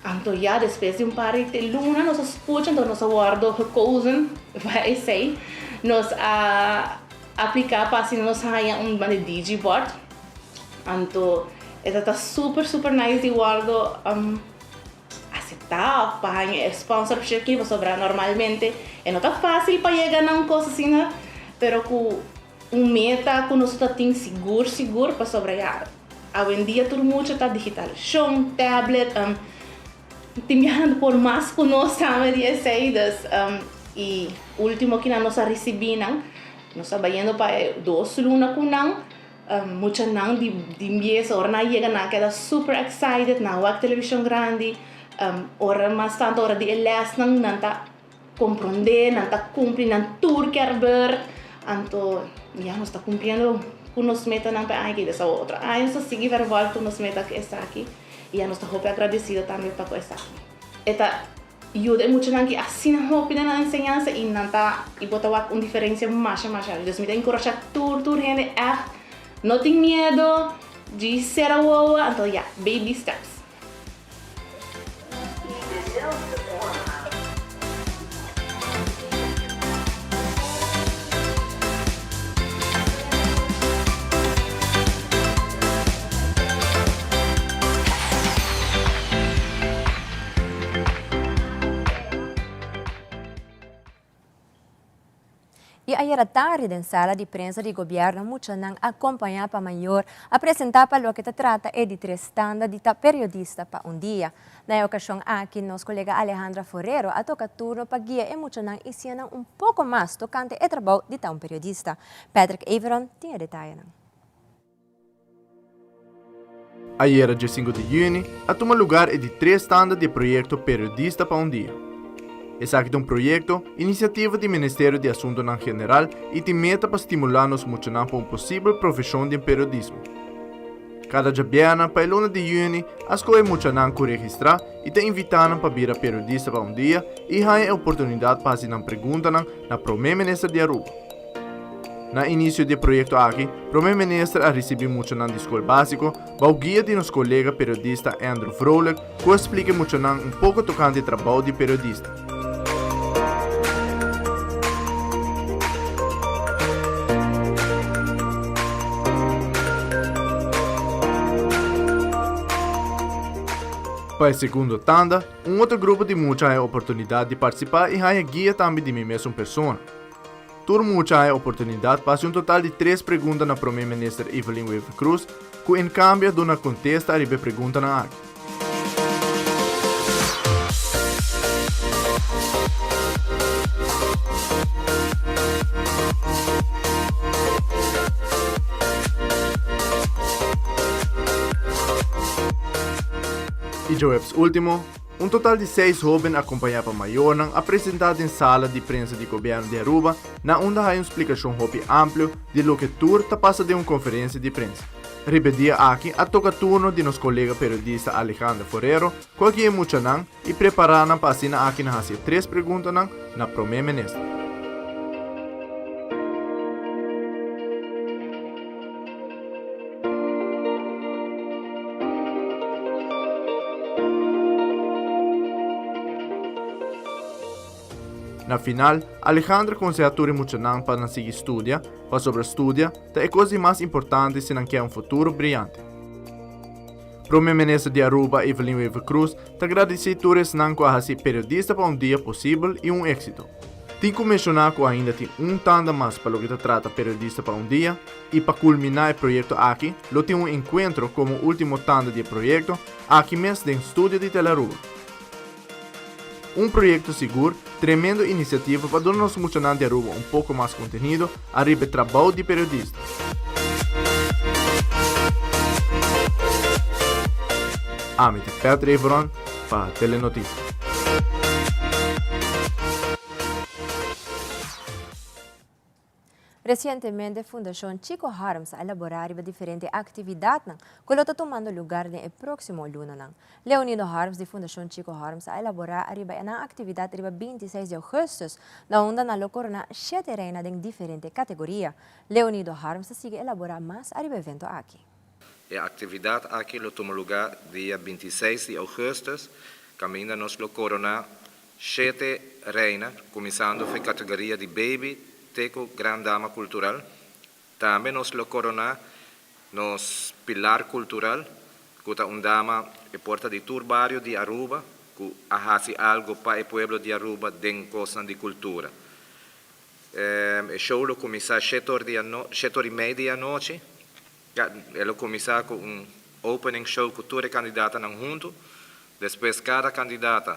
Anto ya despues di un par di luna nos a skucha, anto nos a wòrdu gekozen pa esei, nos a apliká pa asina nos haña un banda digibord. Anto e ta ta super super nice di wordo acepta of pa haña e sponsorship aki pasobra normalmente e no ta facil pa yega na un cos asina pero cu un meta cu nos ta tin sigur sigur pasobra ya awendia tur mucha ta digitalisacion, tablet, tin biaha por mas cu nos tambe di esey dus y ultimo kinan nos a ricibi nan nos a bayendo pa e dos luna cu nan. Muchanan di di mbies ora nan yega nan a keda super excited, nan a wak televishon grandi, ora mas tantu ora di e lèsnan nan ta komprondé, nan ta kumpli, nan tur kier bèrt, anto ya nos ta kumpliendo ku nos metanan pa e aña aki, des awor otro aña nos ta sigui vervolg ku nos meta ku esaki i ya nos ta hopi agradesido tambe pa ku esaki. E ta Yuda e muchanan ki asina hopi den nan enseñansa i nan ta i bo ta wak un diferensia masha masha. Dus mi ta enkurashá tur tur hende ègt no tin miedo di sera wowo anto ya baby steps. I ayera tardi den sala di prensa di gobierno muchanan acompaña pa mayor a presenta pa loke ta trata e di tres tanda di ta periodista pa un dia. Na e ocasion aki nos colega Alejandra Forero a toca turno pa guia e muchanan y siña nan un poco mas tocante e trabou di ta un periodista. Patrick Everon tin e detayenan. Ayera dje-sinku di yüni a tuma lugar e di tres tanda di e proyekto Periodista pa un Dia. Esaki ta un proyekto, inisiativa di Ministerio di Asuntonan General i tin meta pa stimulá nos muchanan pa un posibel profeshon den periodismo. Kada djabièrnè pa e luna di yüni a skohe muchanan ku registrá i ta invitá nan pa bira periodista pa un dia i haña e oportunidat pa hasi nan preguntanan na Prome Minister di Aruba. Na inisio di e proyekto aki, Prome Minister a risibí muchanan di skol básiko bou guia di nos kolega periodista Andrew Vrolijk ku a splika e muchanan un poko tokante e trabou di periodista. Pa e segundo tanda, un otro grupo di mucha haña oportunidat di partisipá i haña guia tambe di mi mesun persona. Tur mucha haña oportunidat pa hasi un total di tres pregunta na Prome Minister Evelyn Wever-Croes, ku en kambio a duna kontesta ariba e preguntanan aki. I djaweps último, un total di seis hóben akompañá pa mayornan a presentá den sala di prensa di gobièrnu di Aruba na unda haña un splikashon hopi amplio di loke tur ta pasa den un konferensia di prensa. Riba e dia aki a toka turno di nos kolega periodista Alejandra Forero ku a guia e muchanan i prepará nan pa asina aki nan hasi e tres preguntanan na Prome Minister. Na final, Alejandra konsehá tur e muchanan pa nan sigui studia, pasobra studia ta e kos di mas importante si nan ke un futuro briante. Prome Minister di Aruba, Evelyn Wever-Croes, ta gradisí tur esnan ku a hasi Periodista pa un Dia posibel i un éksito. Tin ku menshoná ku ainda tin un tanda mas pa loke ta trata Periodista pa un Dia i pa kulminá e proyekto aki lo tin un enkuentro komo último tanda di e proyekto aki mes den studio di Telearuba. Un proyecto sigur, tremendo iniciativa pa duna nos muchanan di Aruba un poco mas contenido ariba e trabou di periodista. Ami ta Pat Reveron pa Telenoticia. Recientemente Fundacion Chico Harms a elabora riba diferente actividadnan cu lo ta tumando lugar den e proximo lunanan. Leonido Harms di Fundacion Chico Harms a elabora riba e nan actividad riba 26 di augustus, na unda nan lo corona shete reina den diferente categoria. Leonido Harms ta sigui elabora mas ariba e evento aki. E actividad aki lo tuma lugar dia 26 di augustus, caminda nos lo corona Shete reina, kuminsando for e kategoria di baby te ku gran dama kultural. Tambe nos lo koroná nos pilar kultural, ku ta un dama e por ta di tur bario di Aruba ku a hasi algu pa e pueblo di Aruba den kosnan di kultura. E show lo kuminsá shete or di shete or i mei di anochi. E lo kuminsá ku un opening show ku tur e kandidatanan huntu. Despues kada kandidata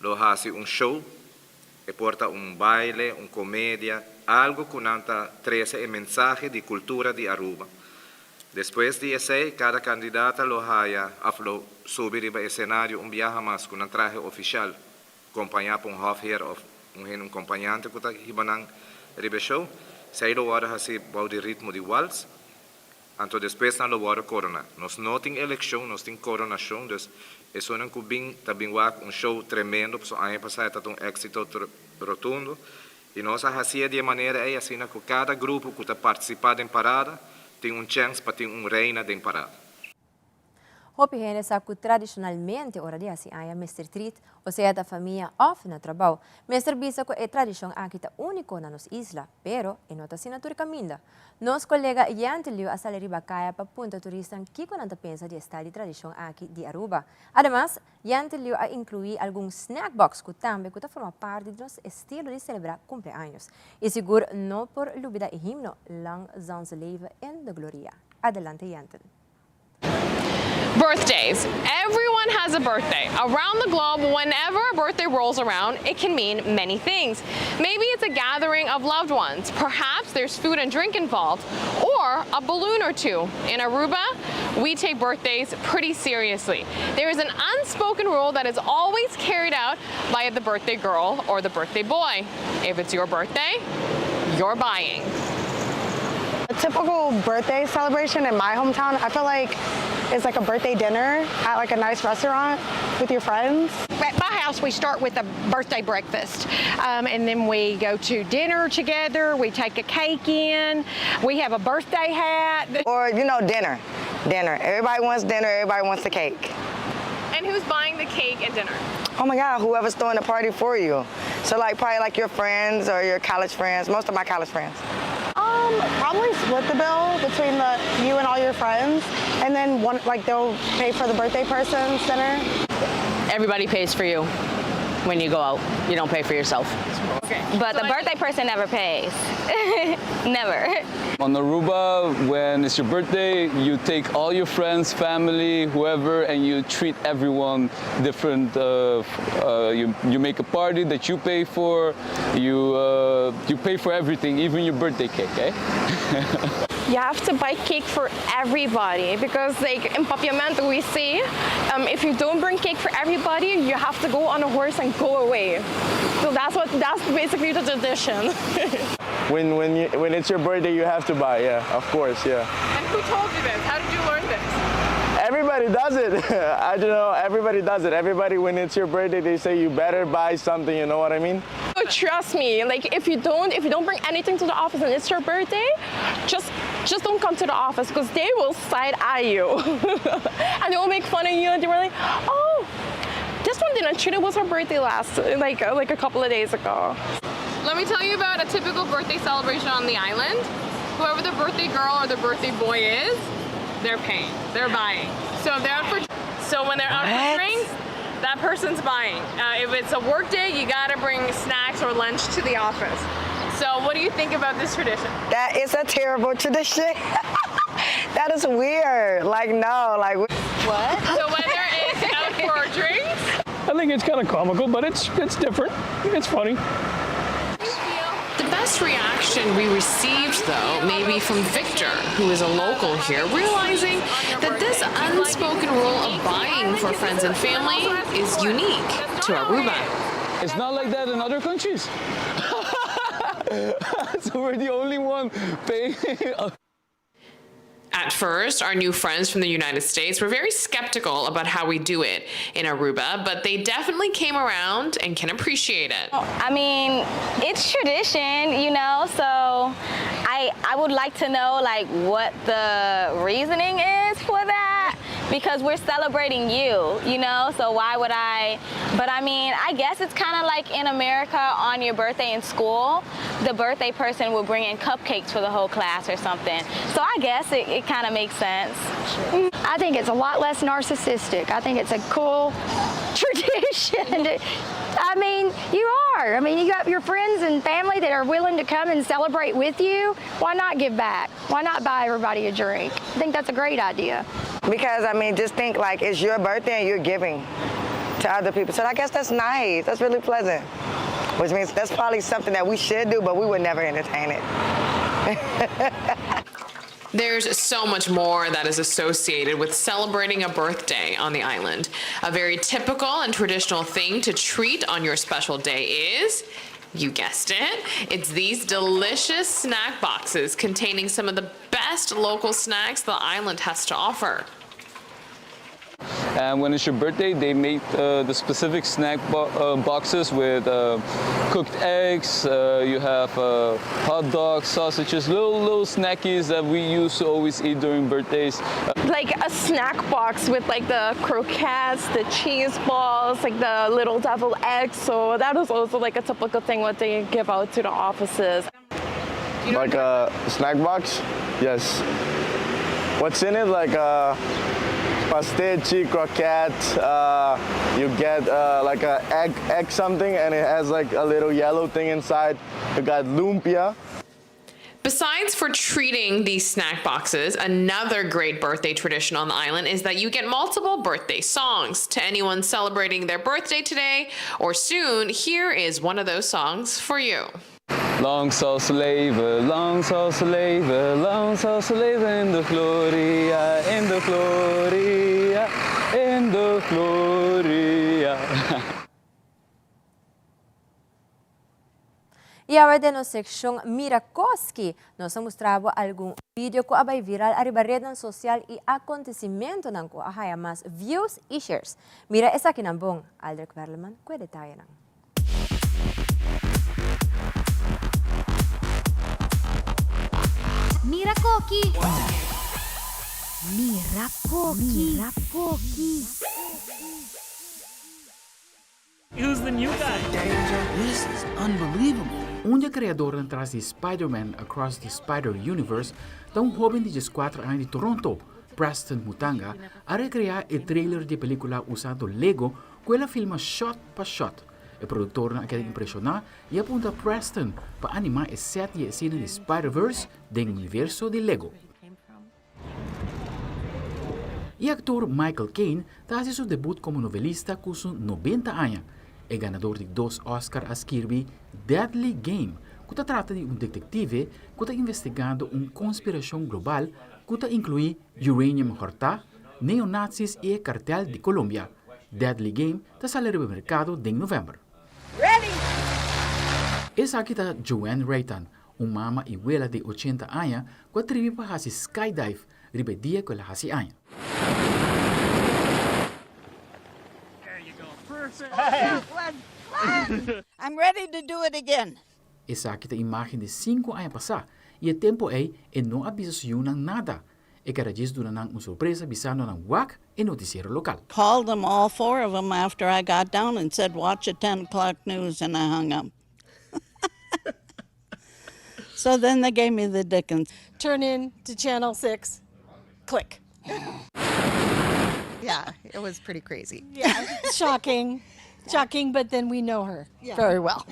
lo hasi un show, e por ta un baile, un komedia, algu ku nan ta trese e mensahe di kultura di Aruba. Despues di esei kada kandidata lo haya òf lo subi riba e senario un biaha mas ku nan trahe ofishal, kompañá pa un hofheer òf un hende, un kompañante ku ta hiba nan riba e show. Esei lo wòrdu hasi bou di ritmo di wals. Anto despues nan lo wòrdu koroná. Nos no tin elekshon, nos tin koronashon, dus esunnan ku bin ta bin wak un show tremendo, pasobra aña pasá e tabata un éksito rotundo, i nos a hasié di e manera ei asina ku kada grupo ku ta partisipá den parada tin un chèns pa tin un reina den parada. Hopi hende sa ku tradishonalmente ora di hasi aña mester trit, osea ta famia òf na trabou. Mester bisa ku e tradishon aki ta úniko na nos isla, pero e no ta asina tur kaminda. Nos kolega Yente Liu a sali riba kaya pa punta turistan kiko nan ta pensa di e style di tradishon aki di Aruba. Ademas, Yente Liu a inkluí algun snack box ku tambe ku ta forma parti di nos estilo di selebrá kumpleaños. I sigur no por lubida e himno Lang zal ze leven in de gloria. Adelante Yente. Birthdays. Everyone has a birthday. Around the globe, whenever a birthday rolls around, it can mean many things. Maybe it's a gathering of loved ones. Perhaps there's food and drink involved, or a balloon or two. In Aruba, we take birthdays pretty seriously. There is an unspoken rule that is always carried out by the birthday girl or the birthday boy. If it's your birthday, you're buying. A typical birthday celebration in my hometown, I feel like it's like a birthday dinner at like a nice restaurant with your friends. At my house, we start with a birthday breakfast, and then we go to dinner together. We take a cake in. We have a birthday hat. Or, you know, dinner. Dinner. Everybody wants dinner. Everybody wants a cake. And who's buying the cake and dinner? Oh my God, whoever's throwing the party for you. So like probably like your friends or your college friends, most of my college friends. Um, probably split the bill between the you and all your friends, and then one like they'll pay for the birthday person's dinner. Everybody pays for you when you go out. You don't pay for yourself. But the birthday person never pays. Never. On Aruba, when it's your birthday, you take all your friends, family, whoever, and you treat everyone different. You, you make a party that you pay for. You, you pay for everything, even your birthday cake, eh? You have to buy cake for everybody because, like in Papiamento, we say if you don't bring cake for everybody, you have to go on a horse and go away. So that's basically the tradition. When it's your birthday, you have to buy. Yeah, of course. Yeah. And who told you this? How did you learn this? Everybody does it. I don't know. Everybody does it. Everybody, when it's your birthday, they say you better buy something. You know what I mean? Oh, trust me, like if you don't bring anything to the office and it's your birthday, just don't come to the office because they will side eye you and they will make fun of you and they were like, "Oh, this one didn't treat, it was her birthday last like a couple of days ago." Let me tell you about a typical birthday celebration on the island. Whoever the birthday girl or the birthday boy is, they're paying. They're buying. So if they're out for so when they're out What? for drinks, that person's buying. If it's a work day, you gotta bring snacks or lunch to the office. So what do you think about this tradition? That is a terrible tradition. That is weird. Like, no, like what? So whether it's out for drinks. I think it's kind of comical, but it's different. It's funny. The best reaction we received, though, may be from Victor, who is a local here, realizing that this unspoken rule of buying for friends and family is unique to Aruba. It's not like that in other countries. So we're the only one paying. At first, our new friends from the United States were very skeptical about how we do it in Aruba, but they definitely came around and can appreciate it. I mean, it's tradition, so I would like to know, like, what the reasoning is for that because we're celebrating you, so why would I? But I mean, I guess it's kind of like in America on your birthday in school, the birthday person will bring in cupcakes for the whole class or something. So I guess it kind of makes sense. I think it's a lot less narcissistic. I think it's a cool tradition. I mean, you are. I mean, you got your friends and family that are willing to come and celebrate with you. Why not give back? Why not buy everybody a drink? I think that's a great idea. Because, I mean, just think, like, it's your birthday and you're giving to other people. So I guess that's nice. That's really pleasant. Which means that's probably something that we should do, but we would never entertain it. There's so much more that is associated with celebrating a birthday on the island. A very typical and traditional thing to treat on your special day is, you guessed it, it's these delicious snack boxes containing some of the best local snacks the island has to offer. And when it's your birthday, they make the specific snack boxes with cooked eggs. You have hot dogs, sausages, little snackies that we used to always eat during birthdays. Like a snack box with, like, the croquettes, the cheese balls, like the little devil eggs. So that is also like a typical thing what they give out to the offices. Like a snack box? Yes. What's in it? Like a pastechi, croquette. You get like a egg something, and it has like a little yellow thing inside. You got lumpia. Besides for treating these snack boxes, another great birthday tradition on the island is that you get multiple birthday songs. To anyone celebrating their birthday today or soon, here is one of those songs for you. Lang zal ze leven, lang zal ze leven, lang zal ze leven in de gloria, in de gloria, in de gloria. I awor den nos sekshon Mira Koski, nos ta mustra algun video ku a bai viral ariba ret sosial i akontesimentonan ku a haya mas views i shares. Mira esakinan bon, Aldrich Werleman, ku detayenan. Mira Koki. Mira Koki. Mira Koki. Who's the new guy? This is unbelievable. Un di e kreadornan tras di Spider-Man Across the Spider-Universe ta un hóben di dieskuater aña di Toronto, Preston Mutanga, a rekreá e trailer di e pelíkula usando Lego ku el a filma shot pa shot. E produktornan a keda impreshoná i a puntra Preston pa animá e sèt di e esena di Spider-Verse den universo di Lego. E aktor Michael Caine ta hasi su debut komo novelista ku su nobenta aña. E ganador di dos Oscar a skirbi Deadly Game, ku ta trata di un detektive ku ta investigando un konspirashon global ku ta inkluí uranium hòrtá, neonazis i e kartel di Colombia. Deadly Game ta sali riba merkado den novèmber. Esaki ta Joanne Reitan, Un mama i wela di ochenta aña ku a tribi pa hasi skydive riba e dia ku el a hasi aña. Esaki ta imágen di sinku aña pasá i e tempu ei e no a bisa su yunan nada. E keda djis duna nan un sorpresa bisando nan wak e notisiero lokal. Called them all four of them after I got down and said watch the ten o'clock news and I hung up. So then they gave me the Dickens. Turn in to channel 6. Click. Yeah, it was pretty crazy. Yeah, shocking. Shocking, but then we know her yeah. very well.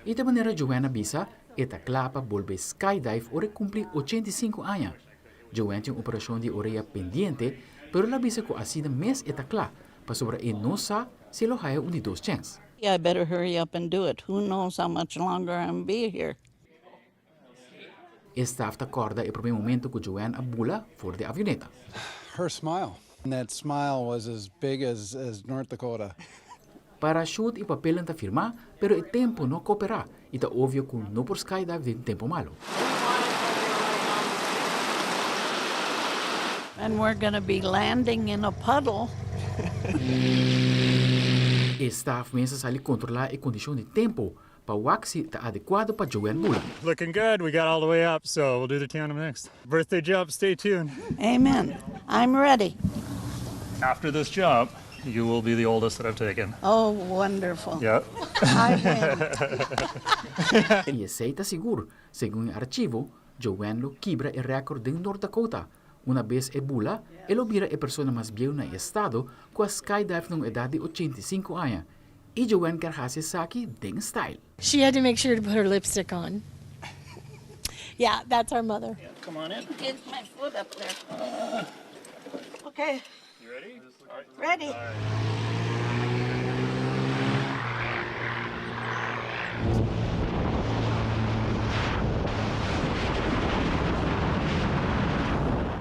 I ta manera Joanna bisa, e ta kla pa bolbe skydive ora e kumpli 85 aña. Joanne tin un operashon di orea pendiente, pero el a bisa ku asina mes e ta kla, pasobra e no sa si lo haya un di dos chèns. I better hurry up and do it, who knows how much longer I'm be here. E staf ta kòrda e promé momento ku Joanne a bula for di avioneta. Her smile. And that smile was as big as as North Dakota. Parachute i papelnan ta firmá, pero e tempu no koperá i ta obvio ku no por skydive den tempu malu. And we're gonna be landing in a puddle. E staf mes a sali kontrolá e kondishon di tempu pa wak si ta adekuado pa Joanne bula. Looking good, we got all the way up, so we'll do the tandem next. Birthday jump, stay tuned. Amen. I'm ready. After this jump, you will be the oldest that I've taken. Oh, wonderful. Yep. I win. I esei ta sigur, segun e archivo, Joanne lo kibra e rèkòrt den North Dakota. Una bes e bula, e lo bira e persona mas bieu na e estado ku a skydive na un edat di 85 aña. I Joanne ker hasi esaki den style. She had to make sure to put her lipstick on. Yeah, that's our mother. Come on in. Get my foot up there. Okay. You ready? Ready.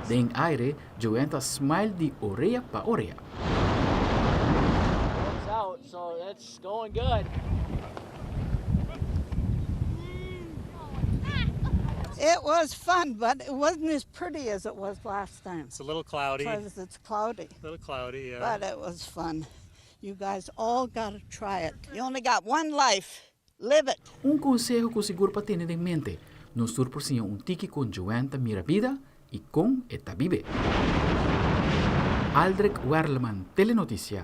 Den aire, Joanne ta smile di orea pa orea. So it's going good. It was fun, but it wasn't as pretty as it was last time. It's a little cloudy. Because it's cloudy. A little cloudy, yeah. But it was fun. You guys all got to try it. You only got one life. Live it. Un konseho ku sigur pa tene den mente, Nos tur por siña un tiki kon Joanne ta mira bida i kon e ta bib'é. Aldrich Werleman, Telenoticia.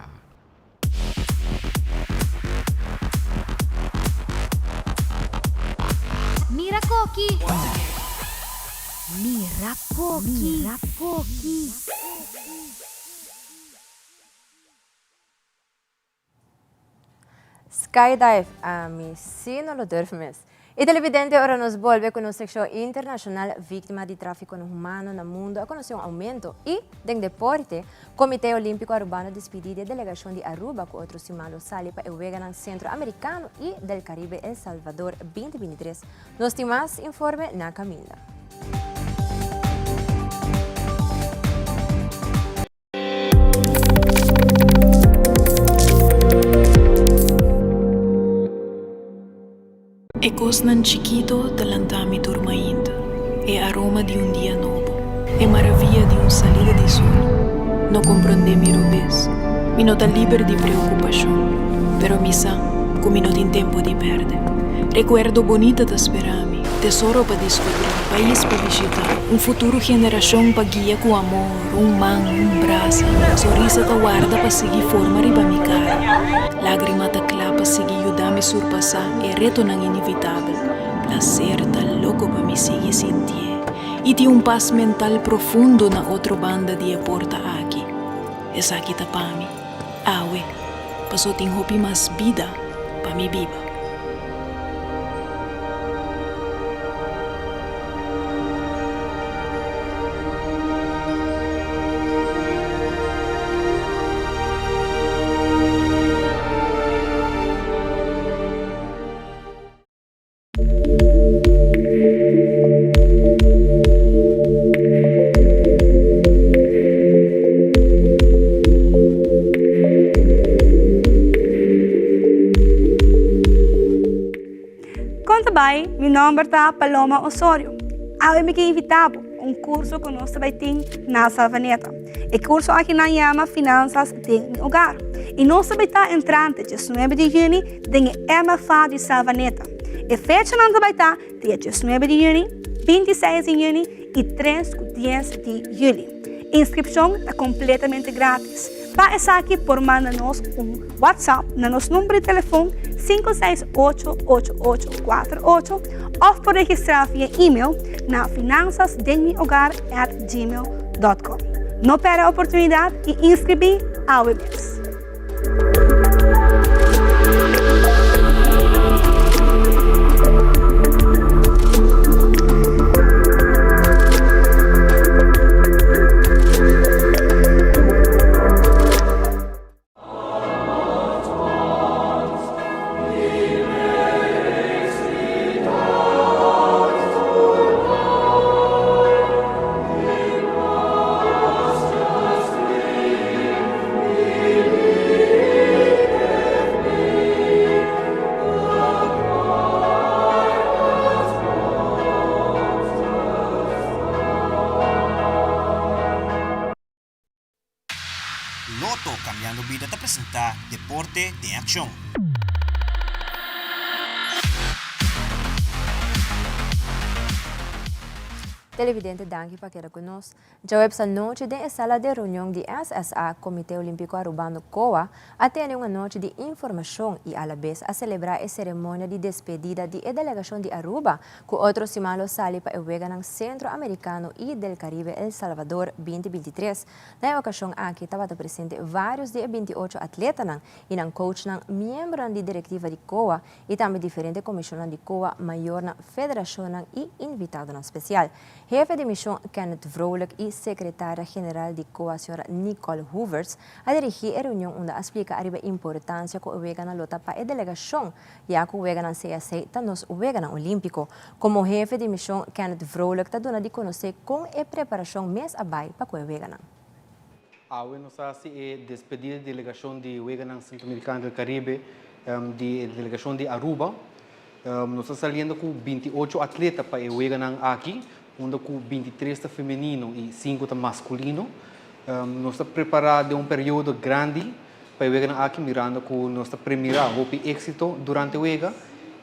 Mira koki! Mira koki! Mira koki! Skydive, ami sí no lo durf mes. E televidente ora nos bolbe cu nos seccion internacional Victima di trafico humano na mundo a conoce un aumento y, den deporte, Comite Olimpico Arubano despidi di e delegacion di Aruba cu otro siman lo sali pa e Weganan Centro Americano y del Caribe El Salvador 2023. Nos tin mas informe na caminda. E kosnan chikito ta lanta mi tur mainta, e aroma di un dia nobo, e maravia di un salida di sol. No komprondé mi robes, mi no ta liber di preokupashon, pero mi sa ku mi no tin tempu di pèrdè. Rekuerdo bonita ta spera mi. Tesoro pa diskubrí, pais pa bishitá, un futuro generashon pa guia ku amor, un man, un brasa, sonrisa ta warda pa sigui forma riba mi kara, lágrima ta kla pa sigui yuda mi surpasá e retonan inevitabel, plaser ta loko pa mi sigui sintié i tin un pas mental profundo na otro banda di e porta aki. Esaki ta pa mi, awe, paso tin hopi mas bida pa mi biba. Kon ta bai? Mi nòmber ta Paloma Osorio. Awe mi ke invitá bo un kurso ku nos ta bai tin na Savaneta. E kurso aki nan yama Finanzas den mi Hogar i nos ta bai ta entrante diesnuebe di yüni den e MFA di Savaneta. E fechanan ta bai ta dia diesnuebe di yüni, bintiseis di yüni i tres ku dies di yüli. Inskripshon ta kompletamente gratis. Pa esaki por manda nos un WhatsApp na nos number di telefon 5688848 òf por registrá via email na finansasdenmihogar@gmail.com. No pèrdè oportunidat i inskribí awe mes! Lotto Cambiando Bida ta presenta Deporte den Accion. Televidente danki pa keda ku nos. Djaweps anochi den e sala di reunion di SSA, Comite Olimpico Arubano, COA, a tene un anochi di informacion y alabes a celebra e ceremonia di despedida di e delegacion di Aruba cu otro siman lo sali pa e Weganan Centro Americano y del Caribe El Salvador 2023. Na e ocasion aki tabata presente varios di e 28 atletanan y nan coachnan, miembronan di directiva di COA y tambe diferente comisionnan di COA, mayornan, federacionnan y invitadonan special. Hefe di mision Kenneth Vrolijk y Secretaria General di COA Sra. Nicole Hoevertsz a dirigi e reunion unda a splica ariba e importancia cu e weganan lo ta pa e delegacion ya cu weganan CSC ta nos weganan Olimpico. Como hefe di mision Kenneth Vrolijk ta duna di conoce con e preparacion mes a bay pa cu e weganan. Awe nos a hasi e despedida di delegacion di Weganan Centroamericano del Caribe di e delegacion di Aruba. Nos ta saliendo ku binti ocho atleta pa e weganan aki, unda ku binti tres ta femenino i sinku ta maskulino. Nos ta prepará den un periodo grandi pa e weganan aki mirando ku nos ta premirá hopi éksito durante wega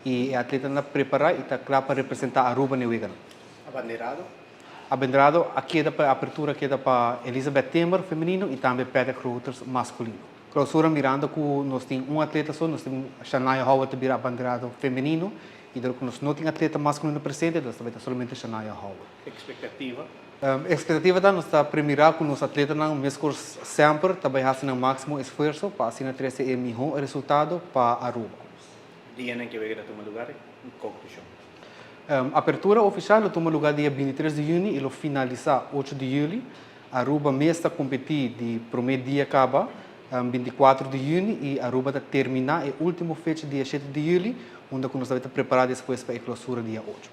i e atletanan ta prepará i ta kla pa representá Aruba na e weganan. Abanderado? Abanderado a keda pa e apertura a keda pa Elizabeth Timmer, femenino, i tambe Patrick Roeters, maskulino. Clausura mirando cu nos tin un atleta so, nos tin Shania Howard ta bira abanderado femenino y dor cu nos no tin atleta masculino presente nos ta bay ta solamente Shania Howard. Expectativa? Expectativa ta nos ta premira cu nos atletanan mescos semper ta bay haci nan maximo esfuerzo pa asina trece e miho resultado pa Aruba. Dianan ke wega ta tuma lugar? Conclusion. Apertura oficial lo tuma lugar dia 23 di juni y lo finalisa 8 di juli. Aruba mes ta competi di prome dia caba, 24 di juni, y Aruba ta termina e ultimo fecha dia 7 di juli, unda cu nos ta prepara despues pa e clausura dia 8.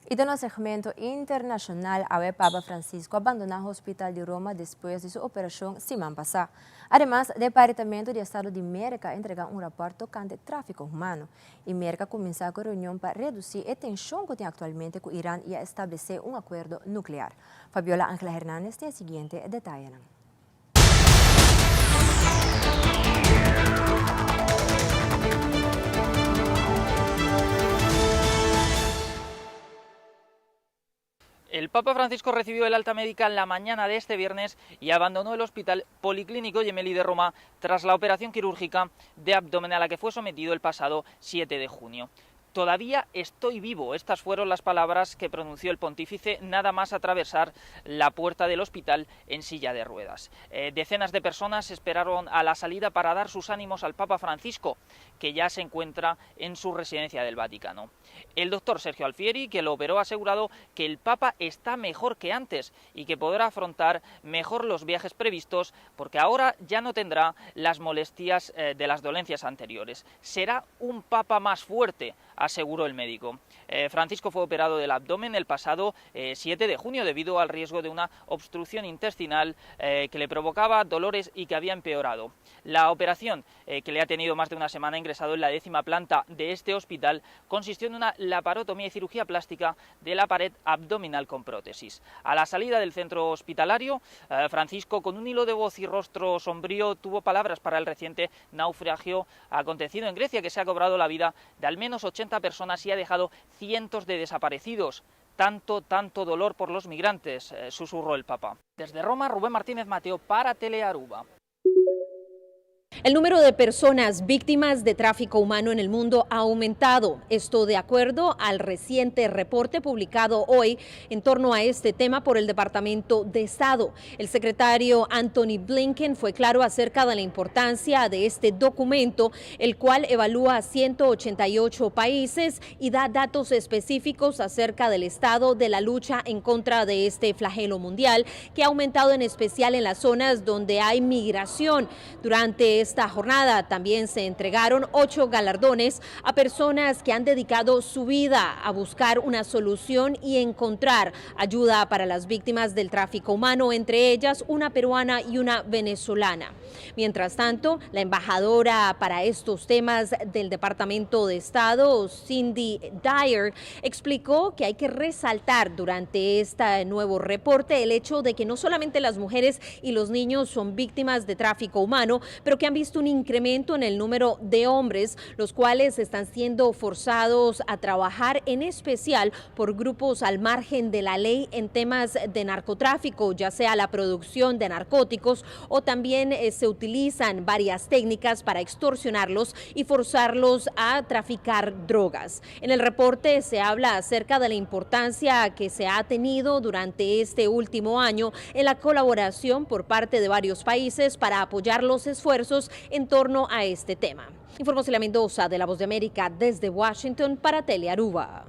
Y den nos segmento internacional, awe Papa Francisco a bandona hospital di Roma despues di su operacion siman pasa. Ademas, Departamento di Estado di Merca a entrega un raport tocante trafico humano. Y Merca a cuminsa cu reunion pa reduci e tension cu tin actualmente cu Iran y a establece un acuerdo nuclear. Fabiola Angela Hernandez tin e siguiente detayenan. El Papa Francisco recibió el alta médica la mañana de este viernes y abandonó el Hospital Policlínico Gemelli de Roma tras la operación quirúrgica de abdomen a la que fue sometido el pasado 7 de junio. Todavía estoy vivo. Estas fueron las palabras que pronunció el pontífice nada más atravesar la puerta del hospital en silla de ruedas. Eh, decenas de personas esperaron a la salida para dar sus ánimos al Papa Francisco, que ya se encuentra en su residencia del Vaticano. El doctor Sergio Alfieri, que lo operó, ha asegurado que el Papa está mejor que antes y que podrá afrontar mejor los viajes previstos porque ahora ya no tendrá las molestias eh, de las dolencias anteriores. Será un Papa más fuerte, aseguró el médico. Eh, Francisco fue operado del abdomen el pasado 7 eh, de junio debido al riesgo de una obstrucción intestinal que le provocaba dolores y que había empeorado. La operación, que le ha tenido más de una semana ingresado en la décima planta de este hospital, consistió en una laparotomía y cirugía plástica de la pared abdominal con prótesis. A la salida del centro hospitalario, eh, Francisco, con un hilo de voz y rostro sombrío, tuvo palabras para el reciente naufragio acontecido en Grecia, que se ha cobrado la vida de al menos 80 personas y ha dejado cientos de desaparecidos. Tanto, tanto dolor por los migrantes, eh, susurró el Papa. Desde Roma, Rubén Martínez Mateo para Telearuba. El número de personas víctimas de tráfico humano en el mundo ha aumentado. Esto de acuerdo al reciente reporte publicado hoy en torno a este tema por el Departamento de Estado. El secretario Anthony Blinken fue claro acerca de la importancia de este documento, el cual evalúa 188 países y da datos específicos acerca del estado de la lucha en contra de este flagelo mundial, que ha aumentado en especial en las zonas donde hay migración. Durante esta jornada también se entregaron ocho galardones a personas que han dedicado su vida a buscar una solución y encontrar ayuda para las víctimas del tráfico humano, entre ellas una peruana y una venezolana. Mientras tanto, la embajadora para estos temas del Departamento de Estado, Cindy Dyer, explicó que hay que resaltar durante este nuevo reporte el hecho de que no solamente las mujeres y los niños son víctimas de tráfico humano, pero que han visto un incremento en el número de hombres, los cuales están siendo forzados a trabajar en especial por grupos al margen de la ley en temas de narcotráfico, ya sea la producción de narcóticos o también eh, se utilizan varias técnicas para extorsionarlos y forzarlos a traficar drogas. En el reporte se habla acerca de la importancia que se ha tenido durante este último año en la colaboración por parte de varios países para apoyar los esfuerzos en torno a este tema. Informó Celia Mendoza de La Voz de América desde Washington para Telearuba.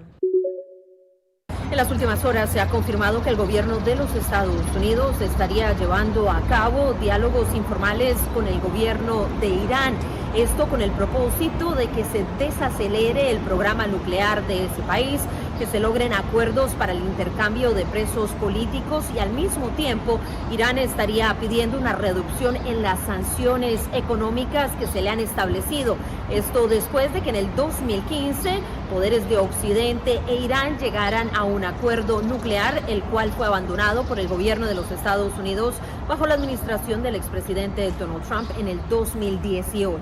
En las últimas horas se ha confirmado que el gobierno de los Estados Unidos estaría llevando a cabo diálogos informales con el gobierno de Irán. Esto con el propósito de que se desacelere el programa nuclear de ese país, que se logren acuerdos para el intercambio de presos políticos y al mismo tiempo Irán estaría pidiendo una reducción en las sanciones económicas que se le han establecido. Esto después de que en el 2015 poderes de Occidente e Irán llegaran a un acuerdo nuclear, el cual fue abandonado por el gobierno de los Estados Unidos bajo la administración del expresidente Donald Trump en el 2018.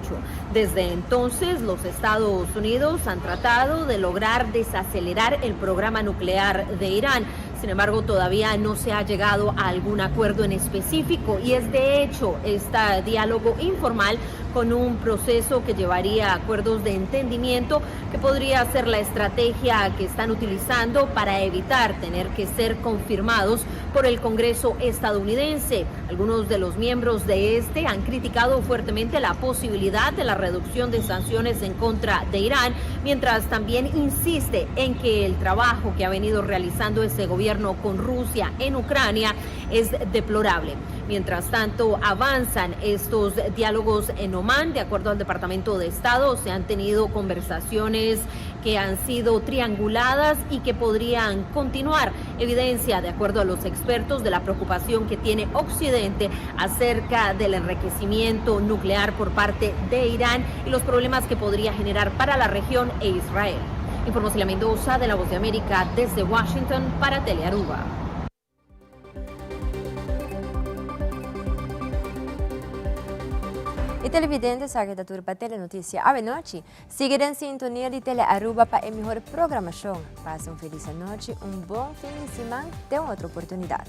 Desde entonces, los Estados Unidos han tratado de lograr desacelerar el programa nuclear de Irán. Sin embargo, todavía no se ha llegado a algún acuerdo en específico y es de hecho este diálogo informal con un proceso que llevaría a acuerdos de entendimiento que podría ser la estrategia que están utilizando para evitar tener que ser confirmados por el Congreso estadounidense. Algunos de los miembros de este han criticado fuertemente la posibilidad de la reducción de sanciones en contra de Irán, mientras también insiste en que el trabajo que ha venido realizando ese gobierno con Rusia en Ucrania es deplorable. Mientras tanto, avanzan estos diálogos en Omán. De acuerdo al Departamento de Estado, se han tenido conversaciones que han sido trianguladas y que podrían continuar. Evidencia, de acuerdo a los expertos, de la preocupación que tiene Occidente acerca del enriquecimiento nuclear por parte de Irán y los problemas que podría generar para la región e Israel. Informó Celia Mendoza de La Voz de América desde Washington para Telearuba. Y televidente, esaki ta tur pa Telenoticia awe nochi. Sigui den sintonia di Telearuba pa e mihor programacion. Pasa un feliz anochi, un bon fin di siman, te un otro oportunidad.